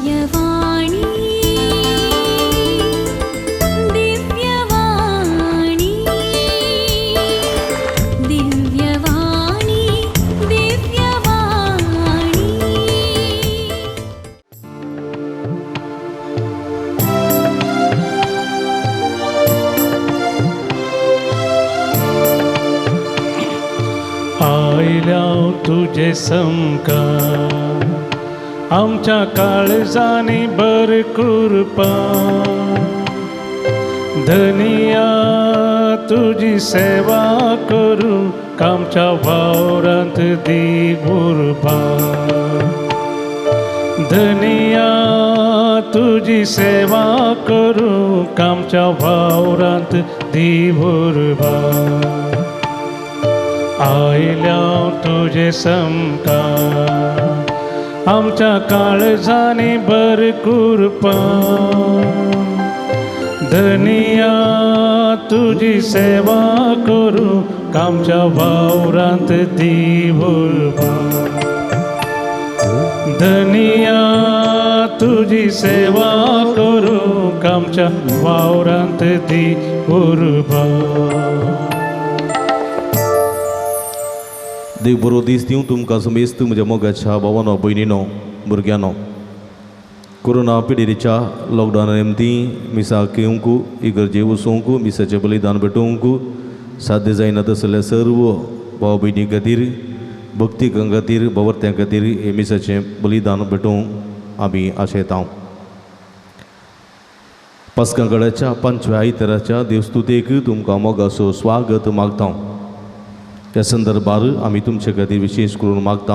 दिव्यवाणी, दिव्यवाणी, दिव्यवाणी, दिव्यवाणी. आयल्या तुजे समकार, आमच्या काळजांनी बर कृपा. धनिया तुजी सेवा करूं, आमच्या वावरांत दी उर्बा. धनिया तुजी सेवा करूं, आमच्या वावरांत दी उर्बा. आयल्या तुजे समकार, आमच्या काळजांनी बर कृपा. धनिया तुजी सेवा करूं, आमच्या वावरांत दी उर्बा. धनिया तुजी सेवा करूं, आमच्या वावरांत दी उर्बा. देव बरो दीस दिवं तुमकां समेस्त म्हज्या मोगाच्या भावानो, भयणीनो, भुरग्यांनो. कोरोना पिडेरीच्या लॉकडावना निमती मिसाक येवंक, इगर्जे वचूंक, मिसाचें बलिदान भेटोवंक साध्य जायना तसल्या सर्व भाव भयणी खातीर, भक्तिकां खातीर, भवर्त्यां खातीर हे मिसाचें बलिदान भेटोवंक आमी आशेता. पास्कांकडाच्या पंचव्या आयताराच्या देवस्तुतेक तुमकां मोगाचो स्वागत मागता. ह्या संदर्भार आमी तुमचे खातीर विशेश करून मागता.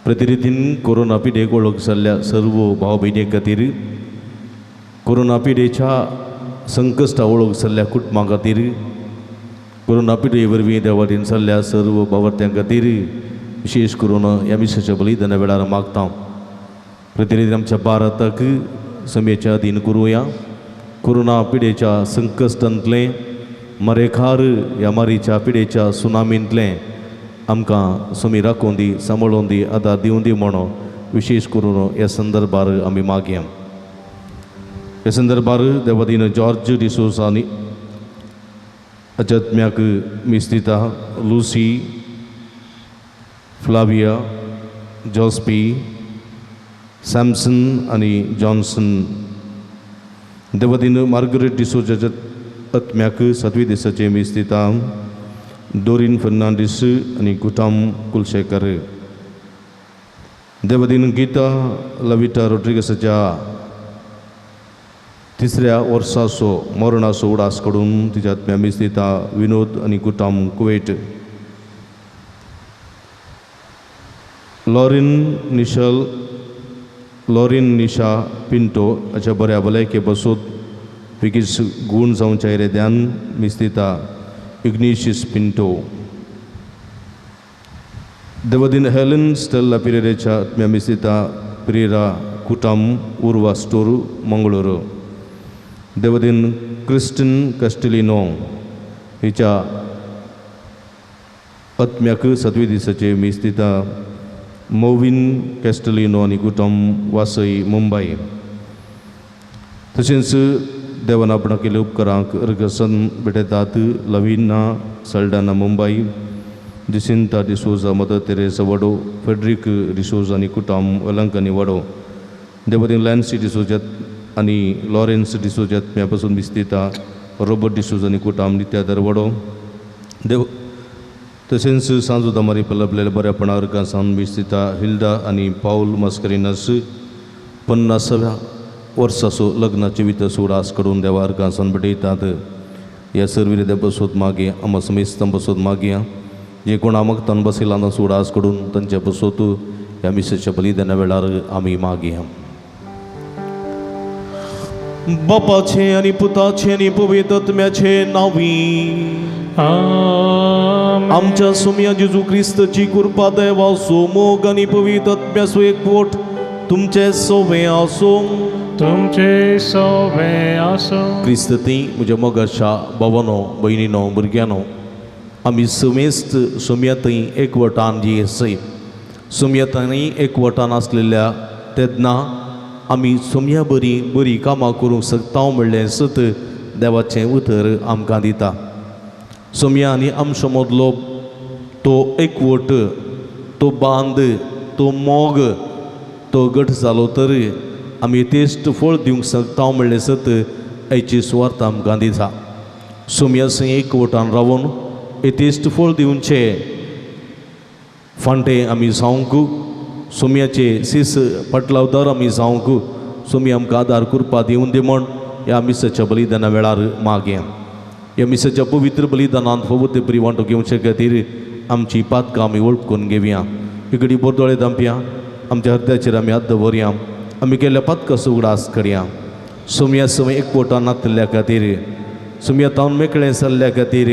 प्रतिरितीन कोरोना पिडेक वळख जाल्ल्या सर्व भाव भयणी खातीर, कोरोना पिडेच्या संकश्टा वळख जाल्ल्या कुटुंबां खातीर, कोरोना पिडे वरवीं देवादीन जाल्ल्या सर्व भावार्थ्यां खातीर विशेश करून ह्या मिसाच्या बलिदाना वेळार मागता. प्रतिरितीन आमच्या भारताक समेच्या अधीन करुया. कोरोना पिडेच्या संकश्टांतलें, मरेखार ह्या मारीच्या पिडेच्या सुनामींतलें आमकां समी राखून दी, सांबाळून दी, आदार दिवून दी म्हणून विशेश करून ह्या संदर्भार आमी मागया. ह्या संदर्भार देवादीन जॉर्ज डिसोजा आनी अजत्म्याक मिस्तिता लुसी, फ्लाविया, जॉस्पी, सॅमसन आनी जॉन्सन. देवादीन मार्गरेट डिसोजाच्या आत्म्याक सातवी दिसाचे मिस्तिता डोरीन फर्नांडीस आनी कुटाम कुलशेखर. देवादीन गीता लविटा रोड्रिगसाच्या तिसऱ्या वर्साचो मरणाचो उडास काडून तिच्या आत्म्या मिस्तिता विनोद आनी कुटाम कुवेट. लॉरीन निशल, लॉरीन निशा पिंटो हाच्या बऱ्या भलायके बसूत बेगीन गूण जावच्या इराद्यान मिस्तिता इग्निशियस पिंटो. देवदीन हेलन स्टेल्ला पिरेराच्या आत्म्या मिस्तिता पिरेरा कुटाम, उर्वा स्टोर, मंगळूर. देवदीन क्रिस्टन कस्टिलिनो हिच्या आत्म्याक सातवी दिसाचे मिस्तिता मोविन कॅस्टलिनो आनी कुटम, वासई, मुंबय. तशेंच देवान आपणाक केल्ल्या उपकारांक अर्गसन भेटयतात लविना सल्डाना, मुंबय, जिसिंता डिसोजा, मदर तेरेसा, वडो, फेड्रिक डिसोजा आनी कुटाम, वेलंकनी, वडो. देवदीन लॅन्सी डिसोजात आनी लॉरेन्स डिसोजात म्या पासून मिस्तिता रॉबर्ट डिसोजा आनी कुटाम, नित्यादर, वडो. देव तशेंच सांजू दामारी पलपलेल्या बऱ्यापणा अर्गां सावन मिस्तिता हिल्डा आनी पावल मस्करिनस 50व्या वर्साचो लग्नाचे वित उडास करून देवा अर्गां सावन भेटयतात. ह्या सर्वीर बसोत मागया, आमा समेस्तां बसोत मागया. जे कोण आमकतान बसयला तांचो उडास करून तांच्या बसोत ह्या मिसाच्या बलिदाना वेळार आमी मागया. बापाचे आनी पुताचे आनी पवित्र आत्म्याचे नांवी आमेन. आमच्या सुमया जेजू क्रिस्तची कृपा, देवाचो मोग आनी पवित्र आत्म्याचो एकवट तुमचे सोवे आसूं. तुमचे सोवे आसूं. क्रिस्त ती म्हज्या मोगाच्या भावानो, भयणीनो, भुरग्यांनो, आमी समेस्त सुमया थंय एकवटान जी आसय सुमया थंय एकवटान आसलेल्या तेन्ना आमी सोम्या बरी बरी कामां करूंक शकता म्हणलें सत देवाचें उतर आमकां दिता. सोम्या आनी आमचो मदलो तो एकवट, तो बांद, तो मोग, तो गट जालो तर आमी यथेश्ट फळ दिवंक शकता म्हणलें सत आयची सुवार्थ आमकां दिता. सोम्या थंय एकवटान रावून यथेश्ट फळ दिवचें फांटे आमी जावंक, सोम्याचे सीस पाटलावदार आमी जावंक, सोमी आमकां आदार करपा दिवन दी म्हण ह्या मिसाच्या बलिदाना वेळार मागया. ह्या मिसाच्या पवित्र बलिदानांत फावो ते बरी वांटो घेवचे खातीर आमची पातकां आमी वळखून घेवया. इकडी बोरदोळे दांपया, आमच्या हृदयाचेर आमी हात दवरया, आमी केल्ल्या पातकाचो उगडास करया. सोम्या समय एकवटान नातिल्ल्या खातीर, सोम्या तावन मेकळें जाल्ल्या खातीर,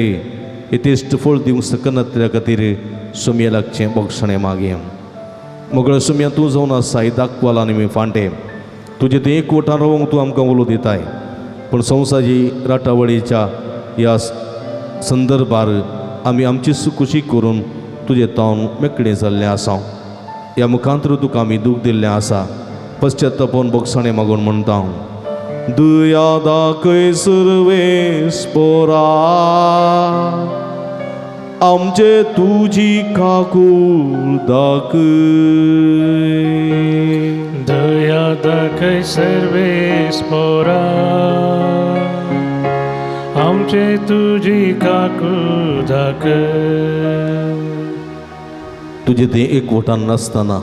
यथेश्ट फळ दिवंक शकनातल्या खातीर सोम्या लागचें बक्षणें मागया. मोगळ सोम्या तूं जावन आसाय दाखवाल आनी मी फांटे तुजें तें एकवटान रावंक तूं आमकां उलो दिताय, पूण संवसारी राटावळीच्या ह्या संदर्भार आमी आमची सुकुशी करून तुजें तावन मेकळें जाल्लें आसा. ह्या मुखांतर तुका आमी दूख दिल्लें आसा. पश्चातापोवन बक्षणें मागून म्हणटा, दुया दाखय सुरवेस पोरा आमचे तुजी काकूळ दाखय. दया दाखय सर्वेस पोरा आमचे तुजी काकूळ दाखय. तुजें तें एकवटान नासतना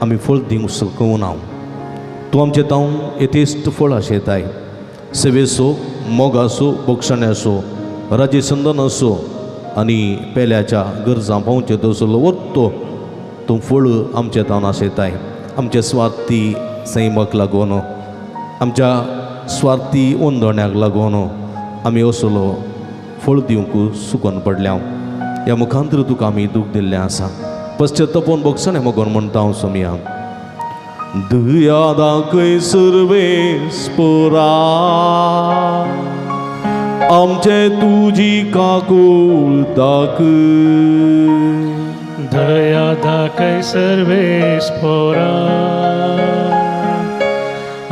आमी फळ दिवंक शकना. तूं आमचें तावन यथेश्ट फळ आशेताय, सेवेचो, मोगाचो, बक्षण्याचो, राजेसंदनाचो आनी पेल्याच्या गरजां पावचे तसलो वरतो तूं फळ आमचे तावन आशेताय. आमच्या स्वार्थी सैमाक लागून, आमच्या स्वार्थी ओंदोण्याक लागून आमी असलो फळ दिवंक सुकोन पडल्या. ह्या मुखांतर तुका आमी दूख दिल्लें आसा. पश्चातापोवन बक्षणें मगोन म्हणटा हांव सोमया, दया दाखय सुरवेस पोरा आमचे तुजी काकूळ दाखय. दया दाखय सर्वेस पोरा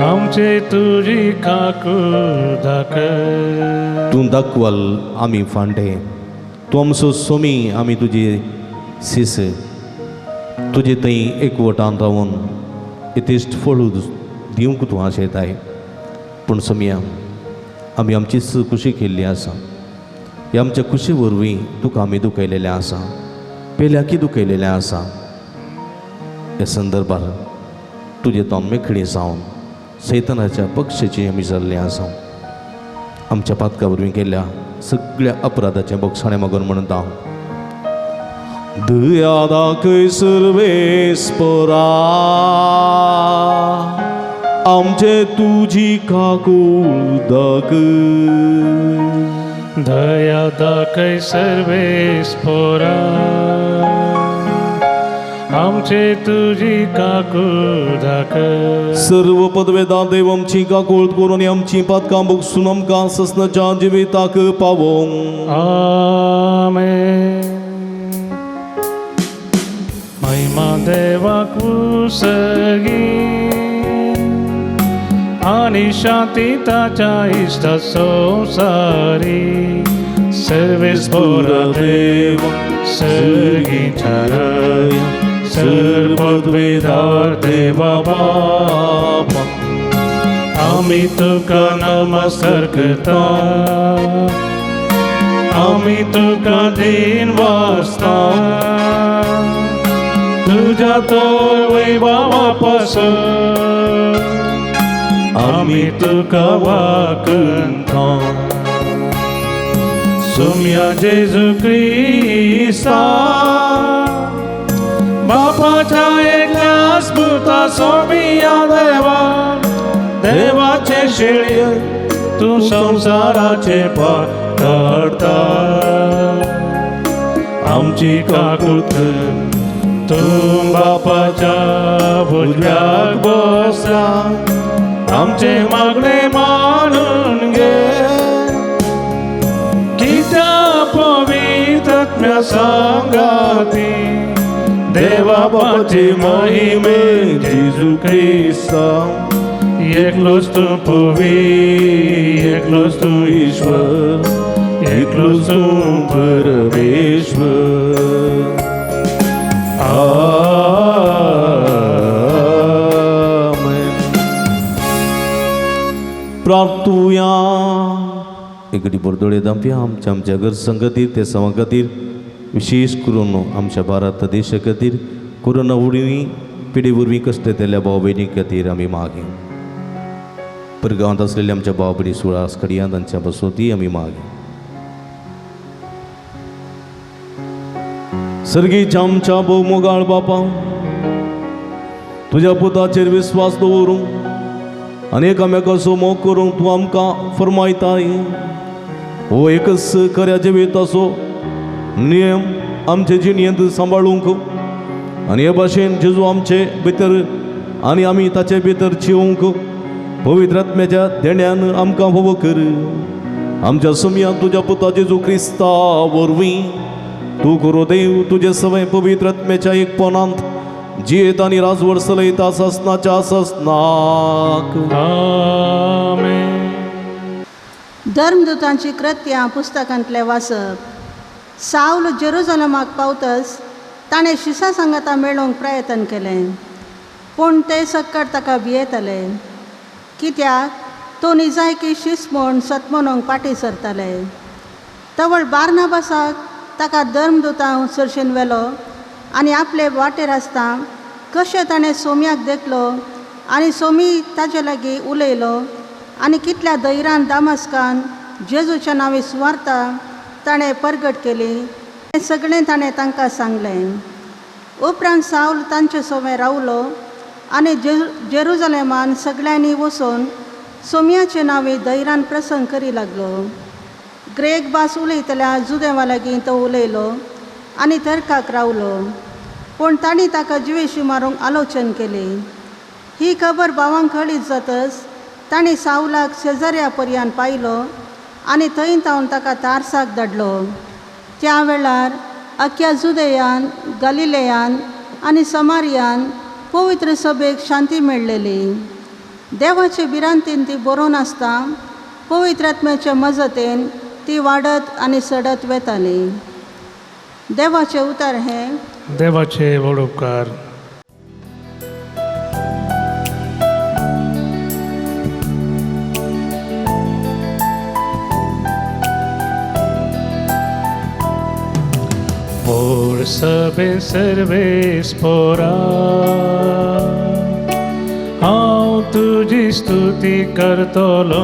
आमचे तुजी काकूळ दाखय. तूं दाखवाल आमी फांटे, तूं आमचो सोमी, आमी तुजी सीस. तुजे थंय एकवटान रावून यथेश्ट फळ दिवंक तूं आशेताय, पूण सोमया आमी आमचीच खुशी केल्ली आसा. ह्या आमच्या खुशी वरवीं तुका आमी दुखयलेलें आसा, पेल्याकी दुखयलेलें आसा. ह्या संदर्भार तुजें तो मेकळी जावन सैतानाच्या पक्षाची आमी जाल्लीं आसा. आमच्या पातका वरवीं केल्ल्या सगळ्या अपराधाचें बक्षाणें मागून म्हणटा, दया दाखय सुरवेस पोरा आमचे तुजी काकूळ दाखय. दया दाखय सर्वेस पोरा आमचे तुजी काकूळ दाखय. सर्व पदवेदा देव आमची काकूळ करून आमची पातकां बगसून आमकां ससनाच्या जिविताक पावोवंक. आमेन. महिमा देवाक उसगी आनी शांती ताच्या इश्टा संवसारी. सर्वेस पोरा देव सर्गीच्या राया सर्व पदवेदार देवा बापा आमी तुका नमस्कार करता, आमी तुका दिन वाचता. तुज्या तर वैभवा पासून आमी तुका वाकता. सुम्या जेजू क्रिस्ता बापाच्या एकल्याच पुता सोमिया देवा, देवाचे शिळये तूं संवसाराचे पाप काडटा. आमची काकूत तूं बापाच्या उजव्याक बसला, आमचे मागणे मानून घे. कित्या पवित्र आत्म्या सांगाती देवा बापाचे महिमे जेजू क्रिस्ता एकलोच तूं पवी, एकलोच तूं ईश्वर, एकलोच तूं परमेश्वर. आमेन. प्रार्थुया. एकडे बोरदोळे दामप्या आमच्या आमच्या गरजां खातीर, ते सवां खातीर, विशेष करून आमच्या भारत देशा खातीर, कोरोना वरवीं पिडे वरवीं कश्ट येतल्या भाव भयणी खातीर आमी मागीं. परगांवांत आसलेल्या आमच्या भाव भयणी सुळास कडयां तांच्या बसोती आमी मागीं. सर्गीच्या आमच्या भोव मोगाळ बापा, तुज्या पुताचेर विस्वास दवरूंक आनी एकामेकाचो मोग करूंक तूं आमकां फरमायताय. हो एकच खऱ्या जिविताचो नियम आमचे जिणेंत सांबाळूंक आनी हे भाशेन जेजू आमचे भितर आनी आमी ताचे भितर जिवंक पवित्र आत्म्याच्या देण्यान आमकां होवो कर. आमच्या समयान तुज्या पुता जेजू क्रिस्ता वरवीं, तूं खरो देव, तुजे सवय पवित्र आत्म्याच्या एकपणांत जियेत आनी राजवट चलयता ससनाच्या ससनाक. आमेन. धर्मदूतांची कृत्यां पुस्तकांतलें वाचप. सावल जेरुजलमाक पावतच ताणें शिसा सांगाता मेळोवंक प्रयत्न केलें, पूण ते सक्कड ताका भियेताले, कित्याक तो निजायकी शीस म्हूण सतमनोंक फाटीं सरताले. तवळ बार्नाबासाक ताका धर्मदूतां सरशेन व्हेलो आनी आपले वाटेर आसता कशें ताणें सोम्याक देखलो आनी सोमी ताजे लागीं उलयलो आनी कितल्या धैर्यान दामस्कान जेजूच्या नांवी सुवार्ता ताणें परगट केली, हें सगळें ताणें तांकां सांगलें. उपरांत सावल तांचे सोमे रावलो आनी जेरुजलेमान सगळ्यांनी वचून सोम्याचे नांवी धैर्यान प्रसंग करी लागलो. ग्रेक भास उलयतल्या जुदेवा लागीं तो उलयलो आनी तर्काक रावलो, पूण तांणी ताका जिवेशी मारूंक आलोचन केली. ही खबर भावांक कळीत जातच तांणी सावलाक शेजाऱ्या पर्यान पायलो आनी थंय तावन ताका तारसाक धाडलो. त्या वेळार अख्ख्या जुदेयान, गालिलेयान आनी समारियान पवित्र सभेक शांती मेळ्ळेली. देवाचे भिरांतीन ती बरोवन आसता पवित्र आत्म्याच्या मजतीन ती वाडत आनी सडत वेताली. देवाचें उतर हें. देवाचे व्हड उपकार. Por saber serves pora, हांव तुजी स्तुती करतलो.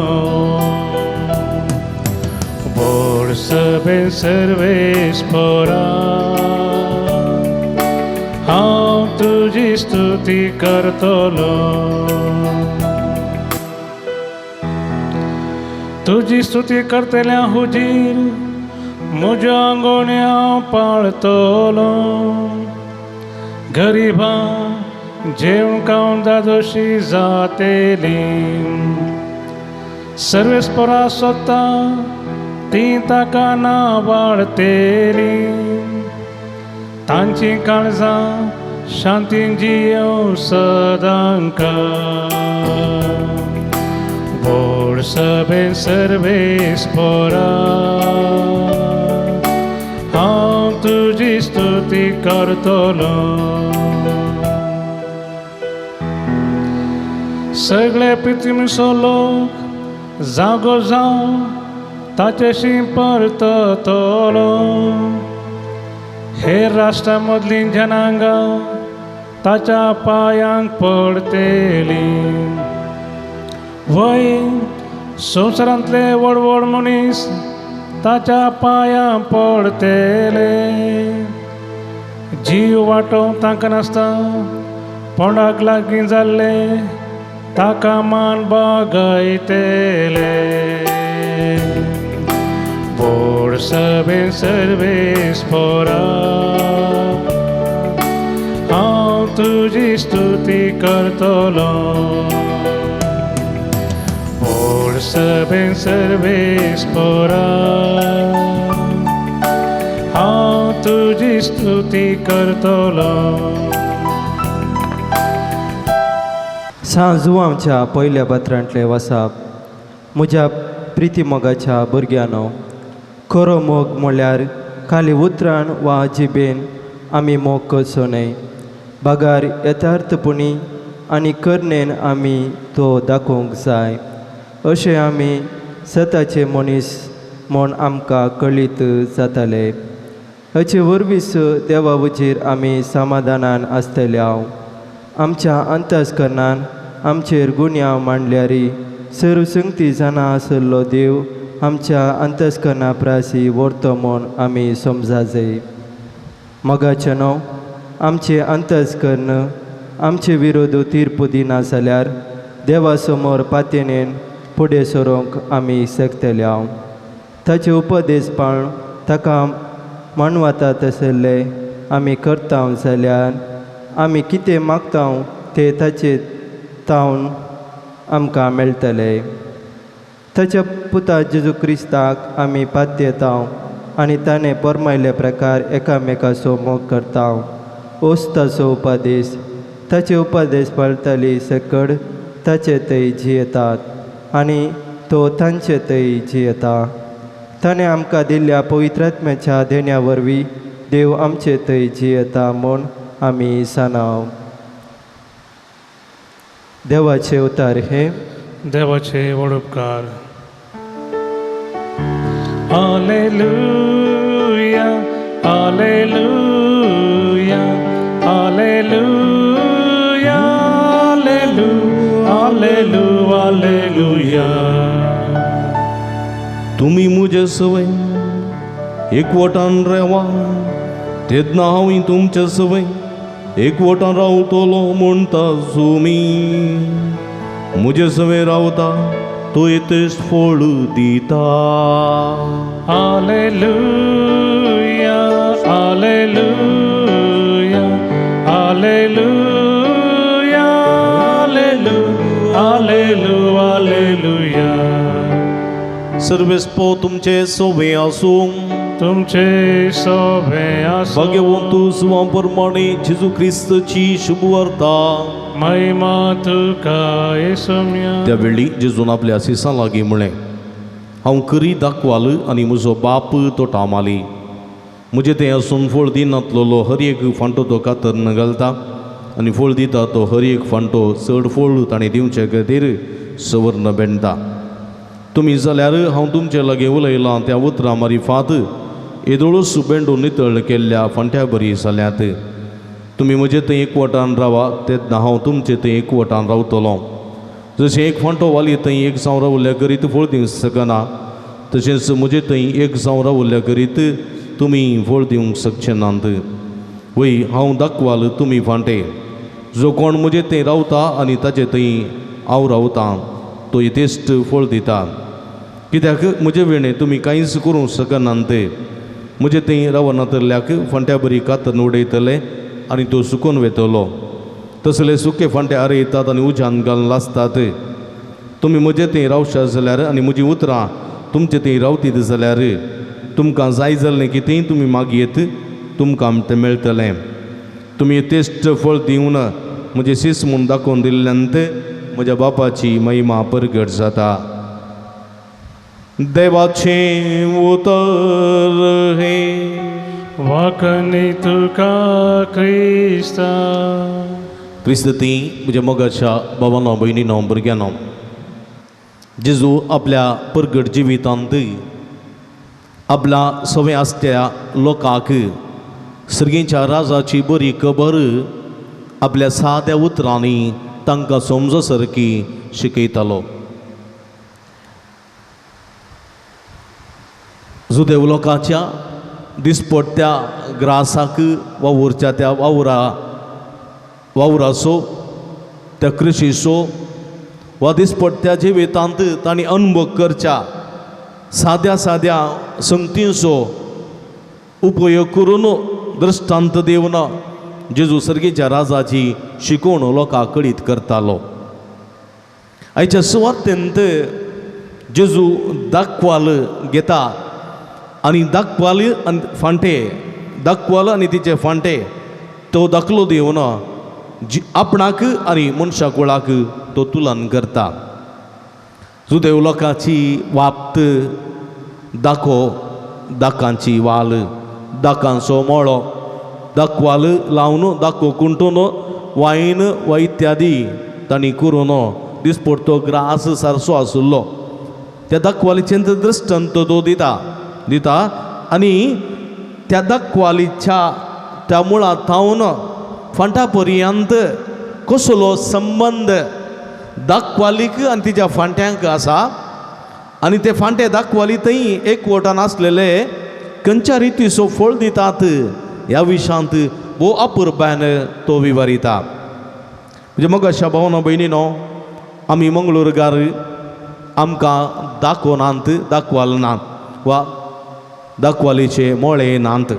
Por saber serves pora, हांव तुजी स्तुती करतलो. तुजी स्तुती करतल्या हुजीर म्हज्या आंगोणी हांव पाळतलो. गरिबां जेवण खावन दादोशी जातेली. सर्वेस्परा सोदता ती ताका ना वाडतेली. तांची काळजां शांतीन जियों सदांका. व्हड सभेन सर्वेस्परा, हांव तुजी स्तुती करतलो. सगळे पृथ्वीचो लोक जागो जावन ताचेशी परततलो. हेर राष्ट्रां मदलीं जनांगां ताच्या पांयांक पडतेलीं. वय संवसारांतले व्हड व्हड मनीस ताच्या पांयां पडतेले. जीव वाटोवंक तांकां नासता पोंडाक लागीं जाल्ले ताका मान बागयतले. व्हड सभेन सर्वेस्परा, हांव तुजी स्तुती करतलो. व्हड सभेन सर्वेस्परा, हांव तुजी स्तुती करतलो. सांव जुवांवच्या पयल्या पत्रांतलें वसाप. म्हज्या प्रिती मोगाच्या भुरग्यांनो, खरो मोग म्हळ्यार खाली उतरान वा जिबेन आमी मोग करचो न्हय, बगार यथार्थपणी आनी करणेन आमी तो दाखोवंक जाय. अशें आमी सताचे मनीस म्हूण आमकां कळीत जाताले. हाचे वरवींच देवा वजीर आमी समाधानान आसतले. हांव आमच्या अंतस्करणान आमचेर गुन्यांव मांडल्यारी सर्व संगती जाणा आसलो देव आमच्या अंतस्करणा प्रासी व्हरतो म्हूण आमी समजा जाय. मोगाचें न्हू, आमचें अंतस्कर्ण आमचे विरोध तीर्प दिना जाल्यार देवा समोर पातयेन फुडें सरोंक आमी शकतले. हांव ताचे उपदेश पाळून ताका मानवता तसले आमी करता जाल्यार आमी कितें मागता तें ताचे तावन आमकां मेळटलें. ताच्या पुता जेजू क्रिस्ताक आमी पातयेता आनी ताणें परमायल्ल्या प्रकार एकामेकाचो मोग करता. होच ताचो उपदेश. ताचे उपदेश पाळटली सकड ताचे थंय जियेतात आनी तो तांचे थंय जियेता. ताणें आमकां दिल्ल्या पवित्रात्म्याच्या देण्या वरवीं देव आमचे थंय जियेता म्हूण आमी जाणाव. देवाचे उतार हे. देवाचे व्हड उपकार. Alleluia, alleluia, alleluia, allelu, allelu, alleluia. तुमी मुजे सवय एकवटान रेवा, तेन्ना हांवूय तुमचे सवय एकवटान रावतलो म्हणटा सुमी. मुजे सवय रावता तो येतेश फळ दिता. Alleluia, alleluia, alleluia, allelu, allelu, alleluia. सर्वेस्पो तुमचे सोवे आसूं. तुमचे सोबे आसूं. भाग्यवंत जुवां प्रमाणे जेजू क्रिस्तची शुभवार्ता. महिमा तुका येसुम्या. त्या वेळी जेजून आपल्या शिसां लागीं म्हळें, हांव खरी दाखवाल आनी म्हजो बाप तो टामाली. म्हजें तें आसून फळ दिनातलेलो हर एक फांटो तो कातरन घालता आनी फळ दिता तो हर एक फांटो चड फळ ताणें दिवचे खातीर सवर्ण बेणटा. तुमी जाल्यार हांव तुमचे लागीं उलयलां त्या उतरां मारिफात येदोळूच बेंडून नितळ केल्ल्या फांट्या बरी जाल्यात. तुमी म्हजे थंय एकवटान रावा, तेन्ना हांव तुमचे थंय एकवटान रावतलो. जशें एक फांटो वाली थंय एक जावं रावल्या करीत फळ दिवंक शकना, तशेंच म्हजे थंय एक जावं रावल्या करीत तुमी फळ दिवंक शकचे नात. वय, हांव दाखवाल, तुमी फांटे. जो कोण म्हजे थंय रावता आनी ताचे थंय हांव रावतां तो यथेश्ट फळ दिता, कित्याक म्हजे विणें तुमी कांयच करूंक शकनात. म्हजे थंय रावनातल्याक फांट्या बरी कातरून उडयतले आनी तो सुकून वेतलो. तसले सुके फांटे आरयतात आनी उज्यान घालून लासतात. तुमी म्हजे थंय रावशात जाल्यार आनी म्हजीं उतरां तुमचे थंय रावतीत जाल्यार तुमकां जाय जाल्लें कितेंय तुमी मागयेत, तुमकां तें मेळटलें. तुमी यथेश्ट फळ दिवन म्हजें शीस म्हूण दाखोवन दिल्ल्यान म्हज्या बापाची महिमा परगट जाता. देवाचें उतर हें. वाकनी तुका क्रिस्ता. क्रिस्त ती म्हज्या मोगाच्या बाबानो, भयणीनो, भुरग्यांनो, जेजू आपल्या परगट जिवितांत आपल्या सवय आसत्या लोकांक सर्गीच्या राजाची बरी खबर आपल्या साद्या उतरांनी तांकां समजो सारकी शिकयतालो. जुदेव लोकांच्या दिसपट्ट्या ग्रासाक वावुरच्या त्या वावराचो, त्या कृशीचो वा दिसपट्ट्या जिवितांत तांणी अनुभव करच्या साद्या साद्या संगतींचो उपयोग करून दृश्टांत दिवन जेजू सर्गीच्या राजाची शिकवण लोकांक कळीत करतालो. आयच्या सुवातेंत जेजू दाखवाल घेता आनी दाखवाल आनी फांटे, दाखवाल आनी तिचे फांटे तो दाखलो दिवन आपणाक आनी मनशा कुळाक तो तुलन करता. जुदेव लोकांची वाप्त दाखो, दाकांची वाल, दाकांचो मोळो, दाकवाल लावन दाखो कुंटून वायन वा इत्यादी तांणी करून दिसपडतो ग्रास सारसो आशिल्लो. त्या दाखवालीचें दृश्टांत तो दिता दिता आनी त्या दाखवालीच्या त्या मुळां थावन फांटा पर्यंत कसलो संबंद दाखवालीक आनी तिच्या फांट्यांक आसा आनी ते फांटे दाखवाली थंय एकवटान आसलेले खंयच्या रितीचो फळ दितात ह्या विशयांत भोव अपुरबायन तो विवरिता. म्हणजे मगाशा भावना भयणीनो, आमी मंगळूरगार आमकां दाखोवनात, दाखवाल नात वा दाखवालीचे मोळे नात,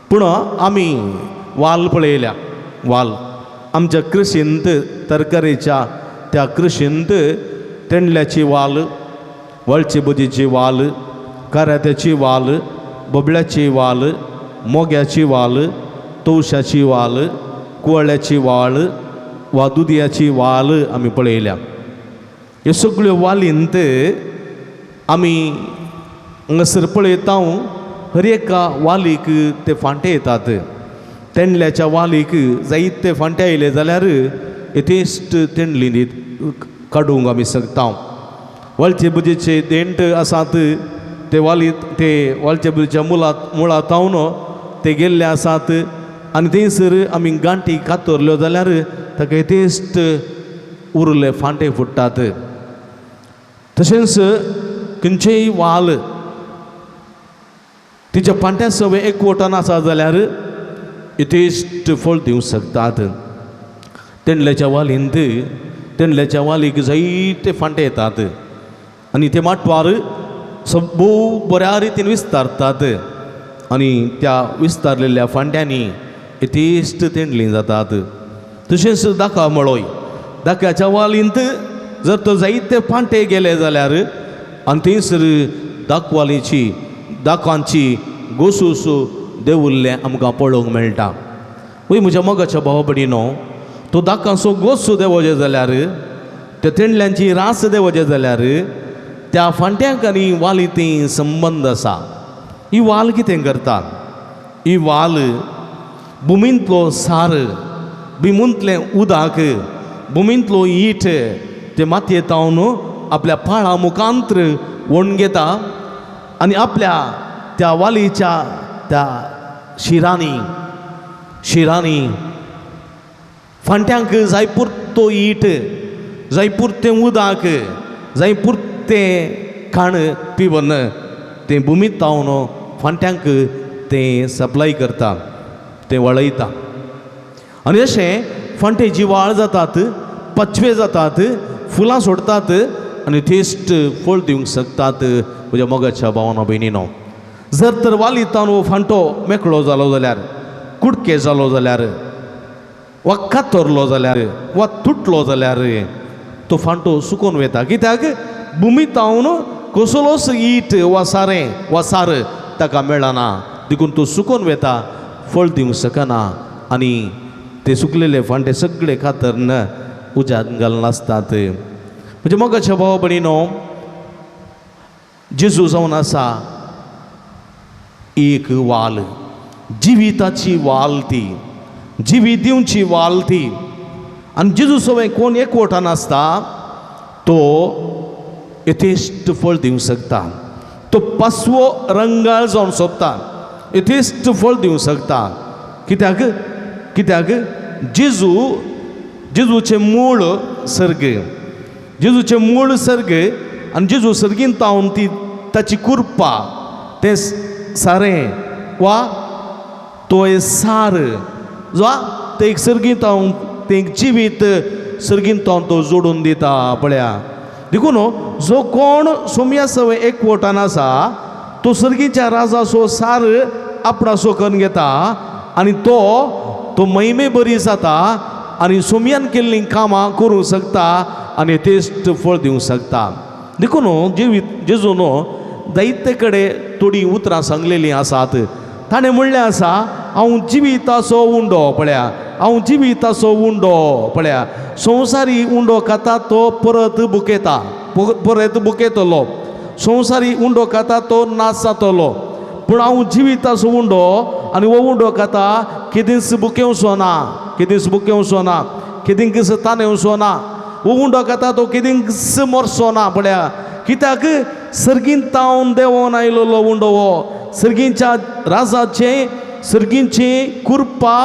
पूण आमी वाल पळयल्या. वाल आमच्या कृशींत, तरकारेच्या त्या कृशींत तेंडल्याची वाल, वळची बुदीची वाल, कारात्याची वाल, बोबळ्याची वाल, मोग्याची वाल, तवशाची वाल, कुवळ्याची वाल वा दुदयाची वाल आमी पळयल्या. ह्यो सगळ्यो वालींत आमी हांगासर पळयता हर एका वालीक ते फांटे येतात. तेंडल्याच्या वालीक जायते फांटे आयले जाल्यार यथेश्ट तेंडली दीत काडूंक आमी शकता. वळचे बुजीचे देंट आसात ते वाली ते वळचे बुजीच्या मुळां मुळां तावन ते गेल्ले आसात आनी थंयसर आमी गांठी कातरल्यो जाल्यार ताका यथेश्ट उरले फांटे फुट्टात. तशेंच खंयचेय वाल तिच्या फांट्या सवे एकवटान आसा जाल्यार यथेश्ट फळ दिवंक शकतात. तेंडल्याच्या वालींत तेंडल्याच्या वालीक जायते फांटे येतात आनी ते माटवार भोव बऱ्या रितीन विस्तारतात आनी त्या विस्तारलेल्या फांट्यांनी यथेश्ट तेंडली जातात. तशेंच दाका मळोय, दाक्याच्या वालींत जर तो जायते फांटे गेले जाल्यार आनी थंयसर दाकवालीची दाकांची गोसूस देवुल्लें आमकां पळोवंक मेळटा. वय म्हज्या मोगाच्या भावा भयणीनो, तो दाकांचो गोसू देवोचे जाल्यार, त्या तेंडल्यांची रास देवोचे जाल्यार त्या फांट्यांक आनी वाली ती संबंद आसा. ही वाल कितें करता? ही वाल भुमींतलो सार, भुमींतलें उदक, भुमींतलो ईट ते मातये तावन आपल्या पाळां मुखांत्र ओडून घेता आनी आपल्या त्या वालीच्या त्या शिरांनी शिरांनी फांट्यांक जाय पुरतो ईट, जाय पुरतें उदक, जाय पुरतें खाण पिवन तें भुमीत तावन फांट्यांक तें सप्लाय करता, तें वळयता. आनी अशें फांटे जिवाळ जातात, पचवे जातात, फुलां सोडतात आनी थेस्ट फळ दिवंक शकतात. म्हज्या मोगाच्या भावना भयणीनो, जर तर वाली तावन हो फांटो मेकळो जालो जाल्यार, कुडके जालो जाल्यार, वा कातरलो जाल्यार, वा तुटलो जाल्यार तो फांटो सुकोन वता. कित्याक भुमी तावन कसलोच ईट वा सारें वा सार ताका मेळना, देखून तो सुकोन वता, फळ दिवंक शकना आनी ते सुकलेले फांटे सगळे कातरन उज्यांत घालून आसतात. म्हणजे मोगाच्या भाव भयणीनो, जेजू जावन आसा एक वाल, जिविताची वाल, ती जिवीत दिवची वाल ती. आनी जेजू सवय कोण एकवटान आसता तो यथेश्ट फळ दिवंक शकता, तो पासवो रंगाळ जावन सोंपता, यथेश्ट फळ दिवंक शकता. कित्याक? कित्याक जेजू, जेजूचें मूळ सर्ग, जेजूचें मूळ सर्ग आनी जेजू सर्गीन तावन ती ताची कुरपा, तें सारें वा तो सार वा तें एक सर्गीत तावन तें एक जिवीत सर्गीन तावन तो जोडून दिता पळया. देखून जो कोण सोम्या सवय एकवटान आसा तो सर्गीच्या राजाचो सार आपणासो करून घेता आनी तो तो महिमे बरी जाता आनी सोम्यान केल्लीं कामां करूंक शकता आनी तेस्ट फळ दिवंक शकता. देखून जिवीत जेजून जायते कडेन थोडीं उतरां सांगलेलीं आसात. ताणें म्हणलें आसा, हांव जिविताचो उंडो. पळया, हांव जिविताचो उंडो. पळया, संवसारी उंडो खाता तो परत बुकेता, परत बुकेतलो. संवसारी उंडो खाता तो नाश जातलो. पूण हांव जिविताचो उंडो आनी हो उंडो खाता केदींच बुकेवचो ना, केदींच बुकेवचो ना, केदींच तानेवचो ना. हो उंडो खाता तो केदींच मरचो ना. पळया, कित्याक सर्गीन तावन देंवोन आयलोलो उंडो हो सर्गींच्या राजाचे, सर्गींची कृपा,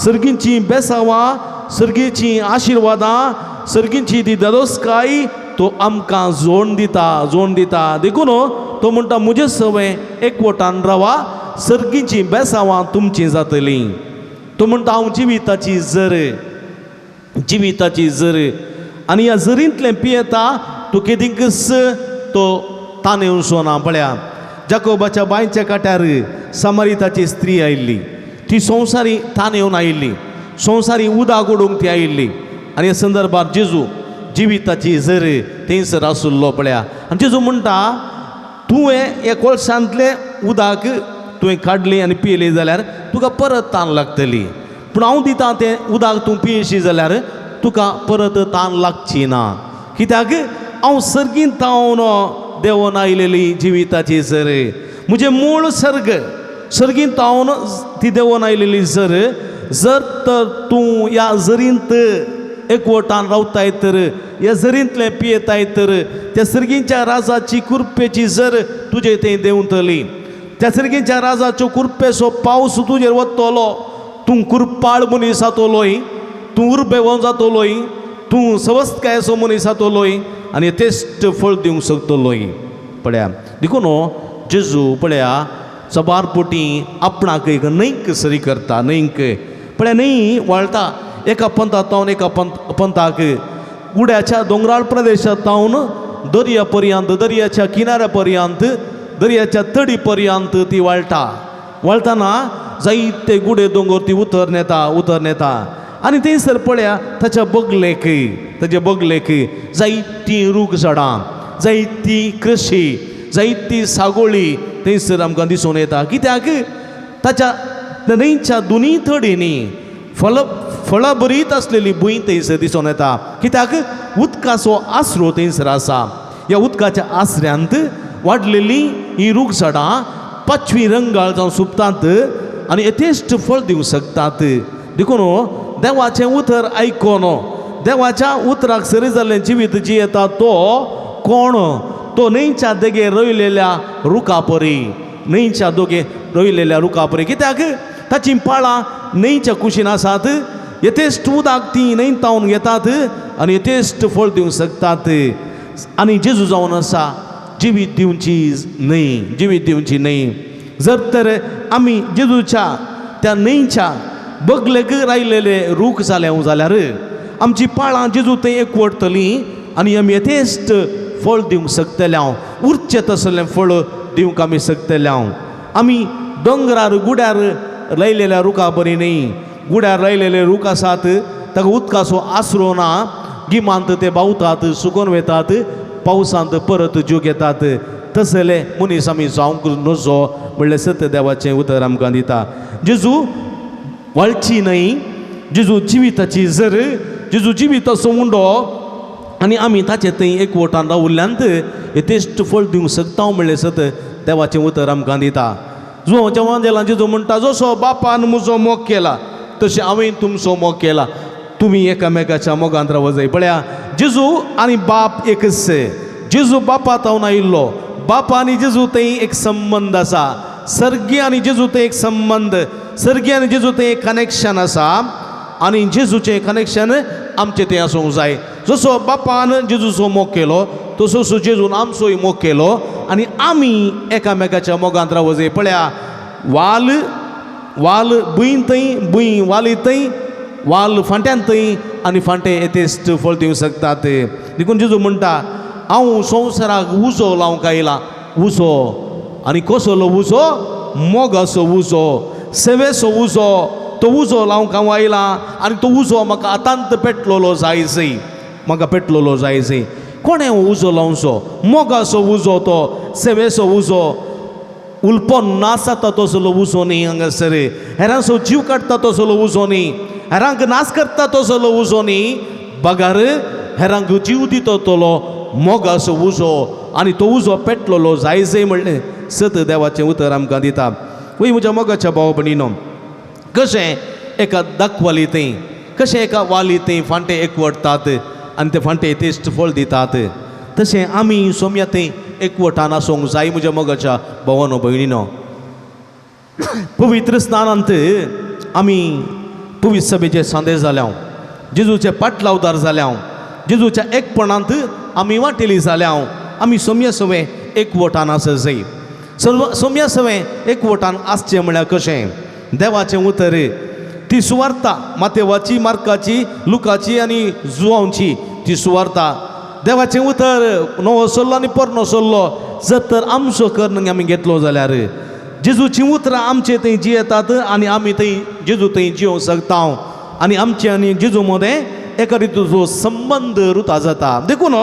सर्गींची बेसावां, सर्गीचीं आशिर्वादां, सर्गींची ती ददोसकाय तो आमकां जोड दिता, जोड दिता. देखून तो म्हणटा म्हजे सवय एकवटान रावा, सर्गींची बेसावां तुमचीं जातलीं. तो म्हणटा हांव जिविताची जर, जिविताची जर, आनी ह्या जरींतलें पियेता तूं केदींकच तो तानेवचो ना. पळया, जाकोबाच्या बांयच्या काट्यार समारिताची स्त्री आयिल्ली, ती संवसारी तानेवन आयिल्ली, संवसारी उदक उडोवंक ती आयिल्ली. आनी ह्या संदर्भार जेजू जिविताची जर थंयसर आशिल्लो. पळया, आनी जेजू म्हणटा तुवें ह्या कोळशांतलें उदक तुवें काडलें आनी पियेलें जाल्यार तुका परत तान लागतली, पूण हांव दितां तें उदक तूं पियेशी जाल्यार तुका परत तान लागची ना. कित्याक हांव सर्गीन तावन देंवोन आयलेली जिविताची जर, म्हजें मूळ सर्ग, सर्गीन तावन ती देंवोन आयलेली जर. जर तर तूं ह्या जरींत एकवटान रावताय तर, ह्या जरींतलें पियेताय तर, त्या सर्गींच्या राजाची कृपेची जर तुजे थंय देंवतली, त्या सर्गींच्या राजाच्यो कृपेचो पावस तुजेर वतलो, तूं कृपाळ मनीस जातलोय, तूं उर्बेवन जातलोय, तूं सवस्तकायेचो मनीस जातलोय आनी यथेश्ट फळ दिवंक शकतलोय. पळया, देखून जेजू पळया सबार पोटी आपणाक एक न्हंयक सरी करता, न्हंयक. पळया, न्हंय व्हाळटा एका पंथा तावन एका पंथाक, गुड्याच्या दोंगराळ प्रदेशांत तावन दर्या पर्यंत, दर्याच्या किनाऱ्या पर्यंत, दर्याच्या तडी पर्यंत ती व्हाळटा. व्हाळटना जायते गुडे दोंगर ती उतर येता, उतर येता. आनी थंयसर पळया ताच्या बगलेक, ताच्या बगलेक जायतीं रूख झाडां, जायती कृशी, जायती सागोळी थंयसर आमकां दिसून येता. कित्याक ताच्या न्हंयच्या दोनूय तडींनी फळ फळां भरीत आसलेली भूंय थंयसर दिसून येता. कित्याक उदकाचो आसरो थंयसर आसा. ह्या उदकाच्या आसऱ्यांत वाडलेली ही रूख झाडां पाचवी रंगाळ जावन सुकतात आनी यथेश्ट फळ दिवंक शकतात. देखून देवाचें उतर आयकोन देवाच्या उतराक सरी जाल्लें जिवीत जियेता तो कोण, तो न्हंयच्या देगेर रोयलेल्या रुखापरी, न्हंयच्या दोगे रोयलेल्या रुखापरी. कित्याक ताचीं पाळां न्हंयच्या कुशीन आसात, यथेश्ट उदक ती न्हंय तावन घेतात आनी यथेश्ट फळ दिवंक शकतात. आनी जेजू जावन आसा जिवीत दिवची न्हय, जिवीत दिवची न्हय. जर तर आमी जेजूच्या त्या न्हंयच्या बगलेक रायलेले रूख जाले जाल्यार आमची पाळां जेजू थंय एकवटतलीं आनी आमी यथेश्ट फळ दिवंक शकतले हांव, उरचें तसलें फळ दिवंक आमी शकतले हांव. आमी दोंगरार गुड्यार लायलेल्या रुखा बरी न्हय. गुड्यार लायलेले रूख आसात ताका उदकाचो आसरो ना, गिमांत ते बावतात, सुकोन वेतात, पावसांत परत जीव घेतात. तसले मनीस आमी जावंक नजो म्हणल्यार सत्य देवाचें उतर आमकां दिता. जेजू वळची न्हय, जेजू जिविताची जर, जेजू जिविताचो उंडो आनी आमी ताचे थंय एकवटान रावल्ल्यांत यथेश्ट फळ दिवंक शकता म्हणलें सत देवाचें उतर आमकां दिता. जो जेवान जेजू म्हणटा जसो बापान म्हजो मोग केला तशें हांवें तुमचो मोग केला, तुमी एकामेकाच्या मोगांत रावो जाय. पळया, जेजू आनी बाप एकच. जेजू बापा तावन आयिल्लो, बापा आनी जेजू थंय एक संबंद आसा, सर्गी आनी जेजू थंय एक संबंद, सर्गी आनी जेजू थंय एक कनेक्शन आसा आनी जेजूचें कनेक्शन आमचें थंय आसूंक जाय. जसो बापान जेजूचो मोग केलो तसोच जेजून आमचोय मोग केलो आनी आमी एकामेकाच्या मोगांत रावो जाय. पळया, वाल वाल भूंय थंय, भूंय वाली थंय, वाल फांट्यान थंय आनी फांटे यथेश्ट फळ दिवंक शकतात. देखून जेजू म्हणटा हांव संवसाराक उजो लावंक आयला, उजो. आनी कसलो उजो? मोगाचो उजो, सेवेचो उजो. तो उजो लावंक हांव आयला आनी तो उजो म्हाका आतांत पेटलोलो जाय जय, म्हाका पेटलोलो जाय जय. कोणें उजो लावचो? मोगाचो उजो, तो सेवेचो उजो. उलपो नाच जाता तसलो उजो न्ही हांगासर, हेरांचो जीव काडटा तसलो उजो न्ही, हेरांक नाश करता तसलो उजो न्ही, बगार हेरांक जीव दिता तलो मोगाचो उजो. आनी तो उजो पेटलेलो जाय जाय म्हणलें सत देवाचें उतर आमकां दिता. वय म्हज्या मोगाच्या भाव भयणीनो, कशें एका दाखवाली थंय, कशें एका वाली थंय फांटे एकवटतात आनी ते फांटे तेस्ट फळ दितात, तशें आमी सोम्या थंय एकवटान आसूंक जाय म्हज्या मोगाच्या भावानो भयणीनो. पवित्र स्नानांत आमी पवित्र सभेचे सांदे जाल्या, जेजूचे पाटलावदार जाल्या, जेजूच्या एकपणांत आमी वांटेली जाल्या. आमी सोम्या सवें एकवटान आसा जाय. सर्व सोम्या सवें एकवटान आसचें म्हळ्यार कशें? देवाचें उतर ती सुवार्ता मातेवाची, मार्काची, लुकाची आनी जुवांवची ती सुवार्ता. देवाचें उतर नवो सल्लो आनी पोरणो सल्लो जर तर आमचो करून आमी घेतलो जाल्यार जेजूचीं उतरां आमचे थंय जियेतात आनी आमी थंय जेजू थंय जियोंक शकता आनी आमचे आनी जेजू मदें एका रितीचो संबंद रुता जाता. देखून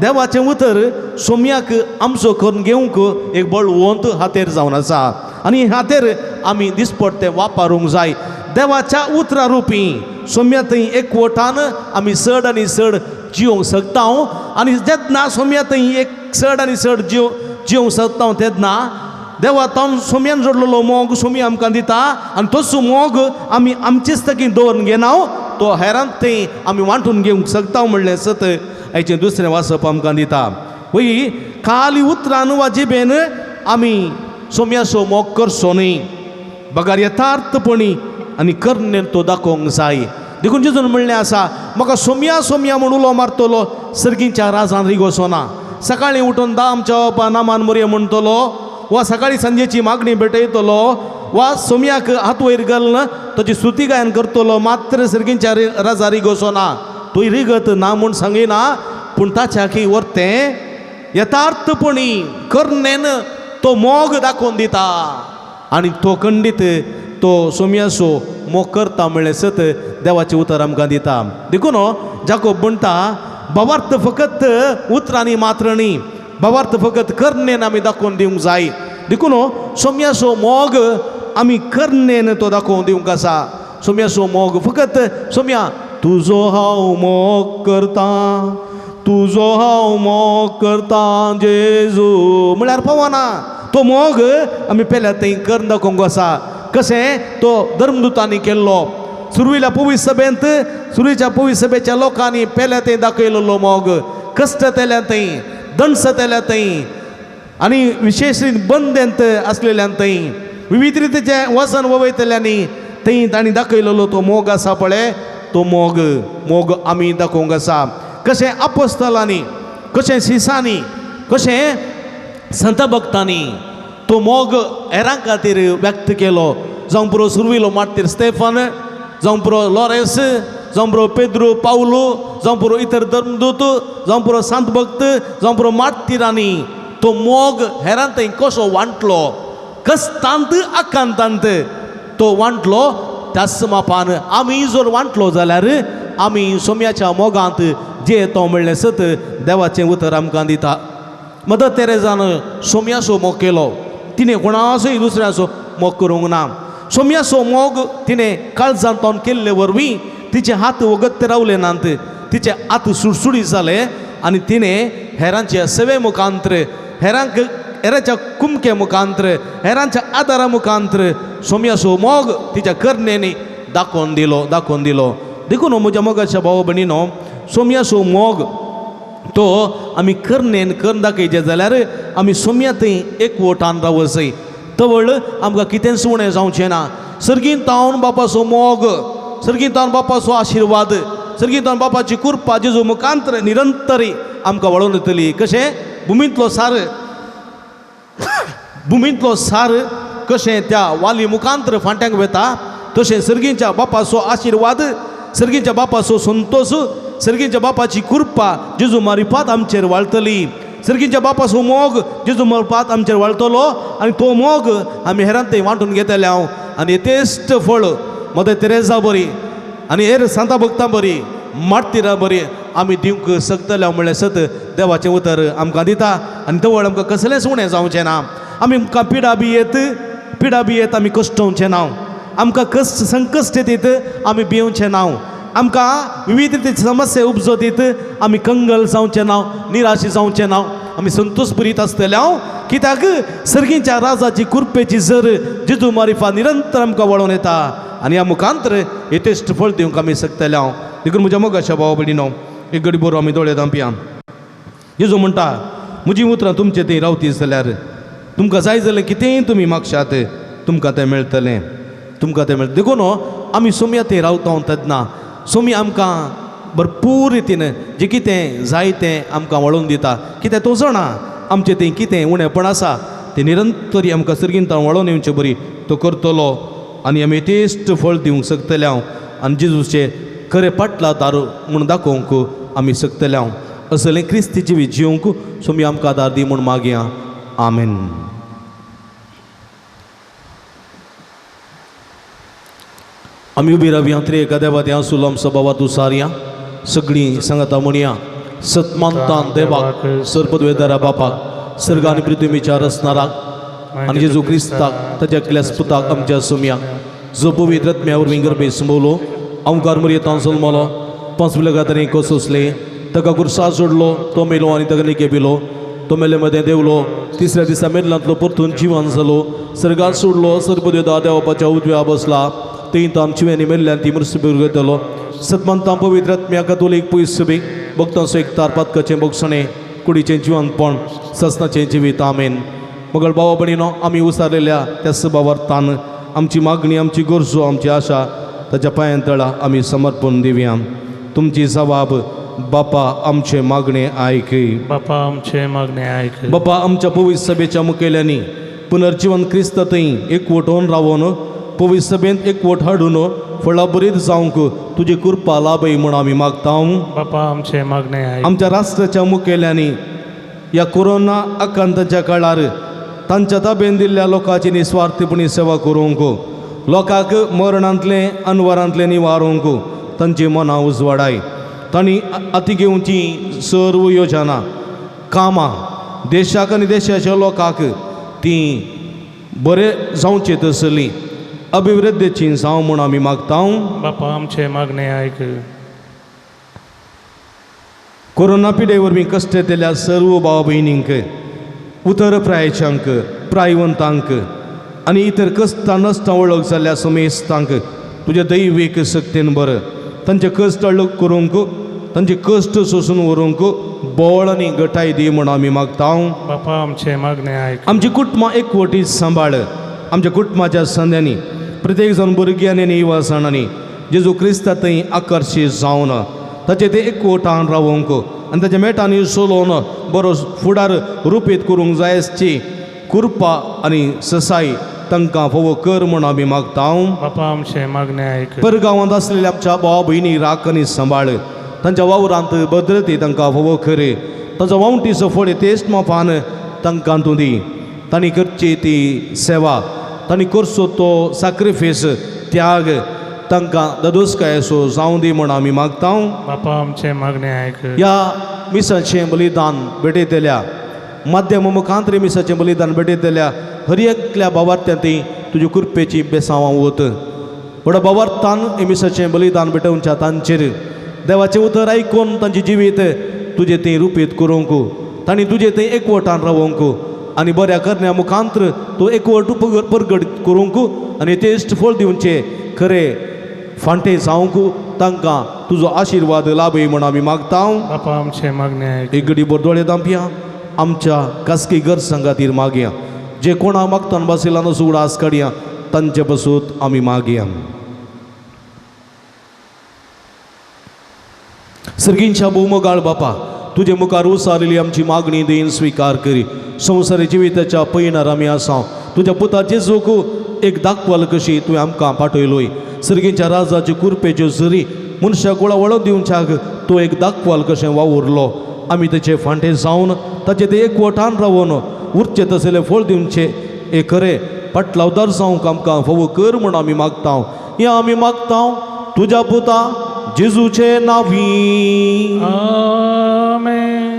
देवाचें उतर सोम्याक आमचो करून घेवंक एक बळवंत हातेर जावन आसा आनी हातेर आमी दिसपट्टे वापरूंक जाय. देवाच्या उतरा रुपी सोम्या थंय एकवटान आमी चड आनी चड जियोंक शकता आनी जेन्ना सोम्या थंय एक चड आनी चड जियोंक शकता तेन्ना देवा तावन सोम्यान जोडलेलो मोग सोमी आमकां दिता आनी तोच मोग आमी आमचेच तकी दवरून घेना, तो हेरांत थंय आमी वांटून घेवंक शकता म्हणलें सत आयचें दुसरें वाचप आमकां दिता. वय खाली उतरान वा जिबेन आमी सोम्याचो मोग करचो न्ही, बगार यथार्थपणी आनी करणे तो दाखोवंक जाय. देखून जेजून म्हणलें आसा, म्हाका सोम्या सोम्या म्हूण उलो मारतलो सर्गीच्या राजान रिगोसो ना. सकाळीं उठून दा आमच्या बापा नामान मोरये म्हणटलो वा सकाळी सांजेची मागणी भेटयतलो वा सोम्याक हात वयर घालून ताची स्तुती गायन करतलो, मात्र सर्गीच्या राजा रिगोसो ना. तूं रिगत ना म्हूण सांगिना, पूण ताच्या की वर्तें यथार्थपणी करणेन तो मोग दाखोवन दिता आनी तो खंडीत तो सोम्याचो मोग करता म्हणलें सत देवाचें उतर आमकां दिता. देखून जाकोब म्हणटा, भावार्थ फकत उतरांनी मात्र न्ही, भावार्थ फकत करणेन आमी दाखोवन दिवंक जाय. देखून सोम्याचो मोग आमी करणेन तो दाखोवन दिवंक आसा. सोम्याचो मोग फकत सोम्या तुजो हांव मोग करता, तुजो हांव मोग करता जेजू म्हळ्यार पावना. तो मोग आमी पेल्या थंय करून दाखोवंक आसा. कशें तो धर्मदुतांनी केल्लो सुरवेल्या पवित्र सभेंत, सुरवेच्या पवित्र सभेच्या लोकांनी पेल्या थंय दाखयलेलो मोग, कश्ट तेल्या थंय, दंस तेल्या थंय आनी विशेश बंदेंत आसलेल्यान थंय विविध रितीचें वजन वयतल्यांनी थंय तांणी दाखयलेलो तो मोग आसा पळय, तो मोग मोग आमी दाखोवंक आसा. कशें आपोस्तलांनी, कशें शिसांनी, कशें संत भक्तांनी तो मोग हेरां खातीर व्यक्त केलो. जावं पुरो सुरविलो मार्तीर स्टेफन, जावं पुरो लॉरेन्स, जावं पुरो पेद्रू पावलू, जावं पुरो इतर धर्मदूत, जावं पुरो संत भक्त, जावं पुरो मार्तीरांनी तो मोग हेरां थंय कसो वांटलो, कस्तांत आकांतांत तो वांटलो. त्याच मापान आमी जर वांटलो जाल्यार आमी सोम्याच्या मोगांत जे तो म्हणलें सत देवाचें उतर आमकां दिता. मदर तेरेजान सोम्याचो मोग केलो, तिणें कोणाचोय दुसऱ्याचो मोग करूंक ना. सोम्याचो मोग तिणें काळजांत तावन केल्ले वरवीं तिचे हात वगत्ते रावले नात, तिचे हात सुडसुडीत जाले आनी तिणें हेरांच्या सेवे मुखांत्र, हेरांक हेरांच्या कुमके मुखांत्र, हेरांच्या आदारा मुखांत्र सोम्याचो मोग तिच्या करणेनी दाखोवन दिलो, दाखोवन दिलो. देखून म्हज्या मोगाच्या भाव भयणीनो, सोम्याचो मोग तो आमी करणेन करून दाखयचे जाल्यार आमी सोम्या थंय एकवटान रावसय तवळ आमकां कितेंच उणें जावचें ना. सर्गीन तावन बापाचो मोग, सर्गीन तावन बापाचो आशिर्वाद, सर्गीन तावन बापाची कृपा जेजू मुखांत्र निरंतरी आमकां वळोवन येतली. कशें भुमींतलो सार, भुमींतलो सार कशें त्या वाली मुखांत्र फांट्यांक वता, तशें सर्गींच्या बापाचो आशिर्वाद, सर्गींच्या बापाचो संतोश, सर्गींच्या बापाची कृपा जेजू मारिपात आमचेर वाळटली. सर्गींच्या बापाचो मोग जेजू मारिपात आमचेर वाळटलो आनी तो मोग आमी हेरांत थंय वांटून घेतले हांव आनी यथेश्ट फळ मदर तेरेजा बरी आनी हेर सांता भक्तां बरी, मार्तीरां बरी आमी दिवंक शकतले म्हणलें सत देवाचें उतर आमकां दिता. आनी तवळ आमकां कसलेंच उणें जावचें ना. आमी आमकां पिडा बी येत, पिडा बी येत आमी कश्टोवचें ना. आमकां कश्ट संकश्ट येत आमी भिवचें नांव, आमकां विविध रितीची समस्या उपजत येत आमी कंगल जावचें नांव, निराश जावचें नांव, आमी संतोश भरीत आसतले हांव, कित्याक सर्गीच्या राजाची कृपेची जर जेजू मारिफा निरंतर आमकां वळोवन येता आनी ह्या मुखांतर यथेश्ट फळ दिवंक आमी शकतले हांव। देखून म्हज्या मोगाच्या भावा भयणीनो, एक घडी बरो आमी दोळे धांपया। जेजू म्हणटा, म्हजी उतरां तुमचे थंय रावती जाल्यार तुमकां जाय जाल्यार कितेंय तुमी मागशात तुमकां तें मेळटलें, तुमकां तें मेळटलें। देखून आमी सोम्या थंय रावता तेन्ना सोमी आमकां भरपूर रितीन जें कितें जाय तें आमकां वळोवन दिता, कित्याक तो जाणा आमचें थंय कितें उणेपण आसा तें निरंतर आमकां सर्गींतान वळोवन येवचे बरी तो करतलो आनी आमी यथेश्ट फळ दिवंक शकतले हांव आनी जेजूचे खरें पाटला दारू म्हूण दाखोवंक आमी शकतले हांव। असलें क्रिस्ती जिवीत जिवंक सोमी आमकां आदार दी म्हूण मागया, आमेन। आमी उबी रावया त्रिएका देवा देवा सुलम सभावा तुसारया सगळीं सांगाता म्हणया, सतमानतान देवाक सर्पद्वेदारा बापाक सर्ग आनी पृथ्वीच्या रचणाराक आनी जेजू क्रिस्ताक ताच्या एकल्याच पुताक आमच्या सोमयाक जो पवित्र आत्म्या वरवीं गर्भे संभवलो, अंकार मुरयेतान जल्मलो, पांच विलगातांनी कोसोसले, ताका खुर्सा सोडलो, तो मेलो आनी ताका निके पिलो, तो मेले मदें देवलो, तिसऱ्या दिसा मेल्लांतलो परतून जिवन जालो, सर्गात सोडलो, सर्पदेवता देवपाच्या उजव्या बसला, थंय तो आमची आनी मेल्ल्यान ती मृत्सुबीर घेतलो। सतमंतां पवित्र आत्म्या कतोलीक पयस सभेक भक्तांचो एक तार पातकाचें भोगसणें कुडीचें जिवनपण ससनाचें जिवीत, आमेन। मगळ भावा भयणीनो, आमी उसारलेल्या त्या सभावार्थान आमची मागणी, आमची गरजो, आमची आशा ताच्या पांयां तळा आमी समर्पण दिवया। तुमची जबाब बापा आमचे मागणे आयक, बापा आमचे मागणे आयक। बापा आमच्या पवित्र सभेच्या मुखेल्यांनी पुनर्जिवन क्रिस्त थंय एकवट होवन रावोन पवित्र सभेंत एकवट हाडून फळाबरीत जावंक तुजी कृपा लाभय म्हूण आमी मागता। बापा आमचे मागणे आयक। आमच्या राष्ट्राच्या मुखेल्यांनी ह्या कोरोना आकांताच्या काळार तांच्या ताबेन दिल्ल्या लोकांची निस्वार्थीपणी सेवा करूंक, लोकांक मरणांतलें अनवरांतलें निवारूंक तांची मनां उजवाडाय। तांणी हाती घेवची सर्व योजना कामां देशाक आनी देशाच्या लोकांक ती बरें जावचें तसली अभिवृद्धीची जावं म्हूण आमी मागता। बापा आमचे मागणे आयक। कोरोना पिडे वरवीं कश्ट येतल्या सर्व भाव भयणींक, उतर प्रायच्यांक, प्रायवंतांक आनी इतर कश्टां नश्टां वळख जाल्ल्या समेस्तांक तुज्या दैवीक शक्तीन बरं तांचे कश्ट अळग करूंक, तांचे कश्ट सोसून व्हरूंक बळ आनी गटाय दी म्हूण आमी मागता। बापा आमचे मागणे आयक। आमची कुटुंबां एकवटीत सांबाळ, आमच्या कुटुंबाच्या संद्यांनी प्रत्येक जाण भुरग्यांनी आनी युवासाणांनी जेजू क्रिस्ता थंय आकर्शीत जावन ताचे ते एकवटान रावोवंक आनी ताच्या मेटांनी सोलोवन बरो फुडार रुपीत करूंक जाय आसची कृपा आनी ससाय तांकां फावो कर म्हूण आमी मागता। बापा आमचे मागणे आयक। परगांवांत आसलेल्या आमच्या भाव भयणी राख आनी सांबाळ, तांच्या वावरांत भद्रती तांकां फावो कर, तांचो वावटीचो फळ तेच मापान तांकां तूं दी। तांणी करची ती सेवा, तांणी करचो तो साक्रिफीस त्याग तांकां ददोसकायेचो जावं दी म्हूण आमी मागता। बापा आमचे मागणे आयक। ह्या मिसाचें बलिदान भेटयतल्या माध्यम मुखांतरी मिसाचें बलिदान भेटयतल्या हर एकल्या भावार्थ्यां ती तुज्या कृपेची बेसांवां वत व्हडा भावार्थान हे मिसाचें बलिदान भेटोवच्या तांचेर देवाचें उतर आयकून तांचें जिवीत तुजें थंय रुपीत करूंक, तांणी तुजें थंय एकवटान रावोवंक आनी बऱ्या करण्या मुखांतर तूं एकवट परगट करूंक आनी तेश्ट फळ दिवचें खरें फांटे जावंक तांकां तुजो आशिर्वाद लाभय म्हूण आमी मागता। बापा आमचे मागणे आयक। एक घडी दोळे धांपया, आमच्या खासगी गरजां खातीर मागया, जे कोणा मागतान बशिल्ल्यान उगडास काडया तांचे पसून आमी मागया। सर्गींच्या भोवमोगाळ बापा, तुजे मुखार उसारिल्ली आमची मागणी देन स्विकार करी। संवसारी जिविताच्या पयणार आमी आसा, तुज्या पुता जेजूक एक दाखवाल कशी तुवें आमकां पाठयलोय। सर्गींच्या राजाची कुरपेच्यो झरी मनशाक गोळा वळोवन दिवच्याक तो एक दाखवाल कशें वावुरलो। आमी तेचे फांटे जावन ताचे ते एकवटान रावन उरचें तसलें फळ दिवचें हे खरें पाटलावदार जावंक आमकां फावो कर म्हूण आमी मागता। हें आमी मागता तुज्या पुता जेजूचे नांवी, आमेन।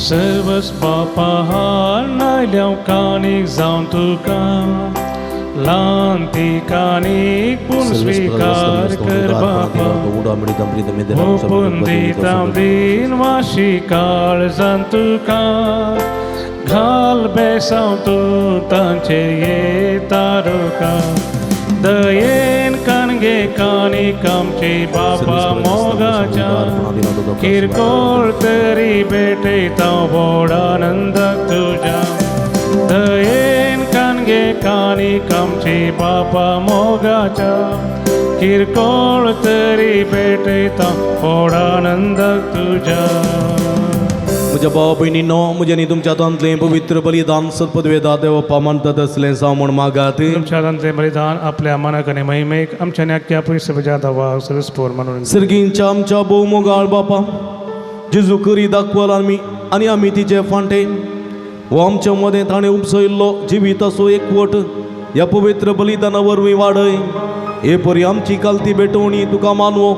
सर्वस बापा हार कानीक जावन तुका ल्हान ती कानीक पूण स्विकार कर बापा ओपून दिता दिन वाशी काळजान तुका घाल बेसांव तूं तांचेर येता रुका दयेन कानगे कानीक आमची बापा मोगाच्या किरकोळ तरी भेटयता व्हड आनंदाक तुज्या दयेन कानगे कानीक आमची बापा मोगाच्या किरकोळ तरी भेटयता व्हड आनंदाक तुज्या. म्हज्या भाव भयणीनो म्हज्या न्ही तुमच्या हातांतलें पवित्र बलिदान सत्पदवेदा देव मानतात असलें जावं म्हूण मागात. तुमच्या हातांतलें बलिदान आपल्या मनाक आनी महिमेक आमच्या न्याक्या पयस दावा सरस्पोर म्हणून. सर्गींच्या आमच्या भोव मोगाळ बापा जेजू करी दाखवल आमी आनी आमी तिचे फांटे हो आमच्या मदें ताणें उपसयल्लो जिविताचो एकवट ह्या पवित्र बलिदाना वरवीं वाडय. हे परी आमची कालती भेटवणी तुका मानवो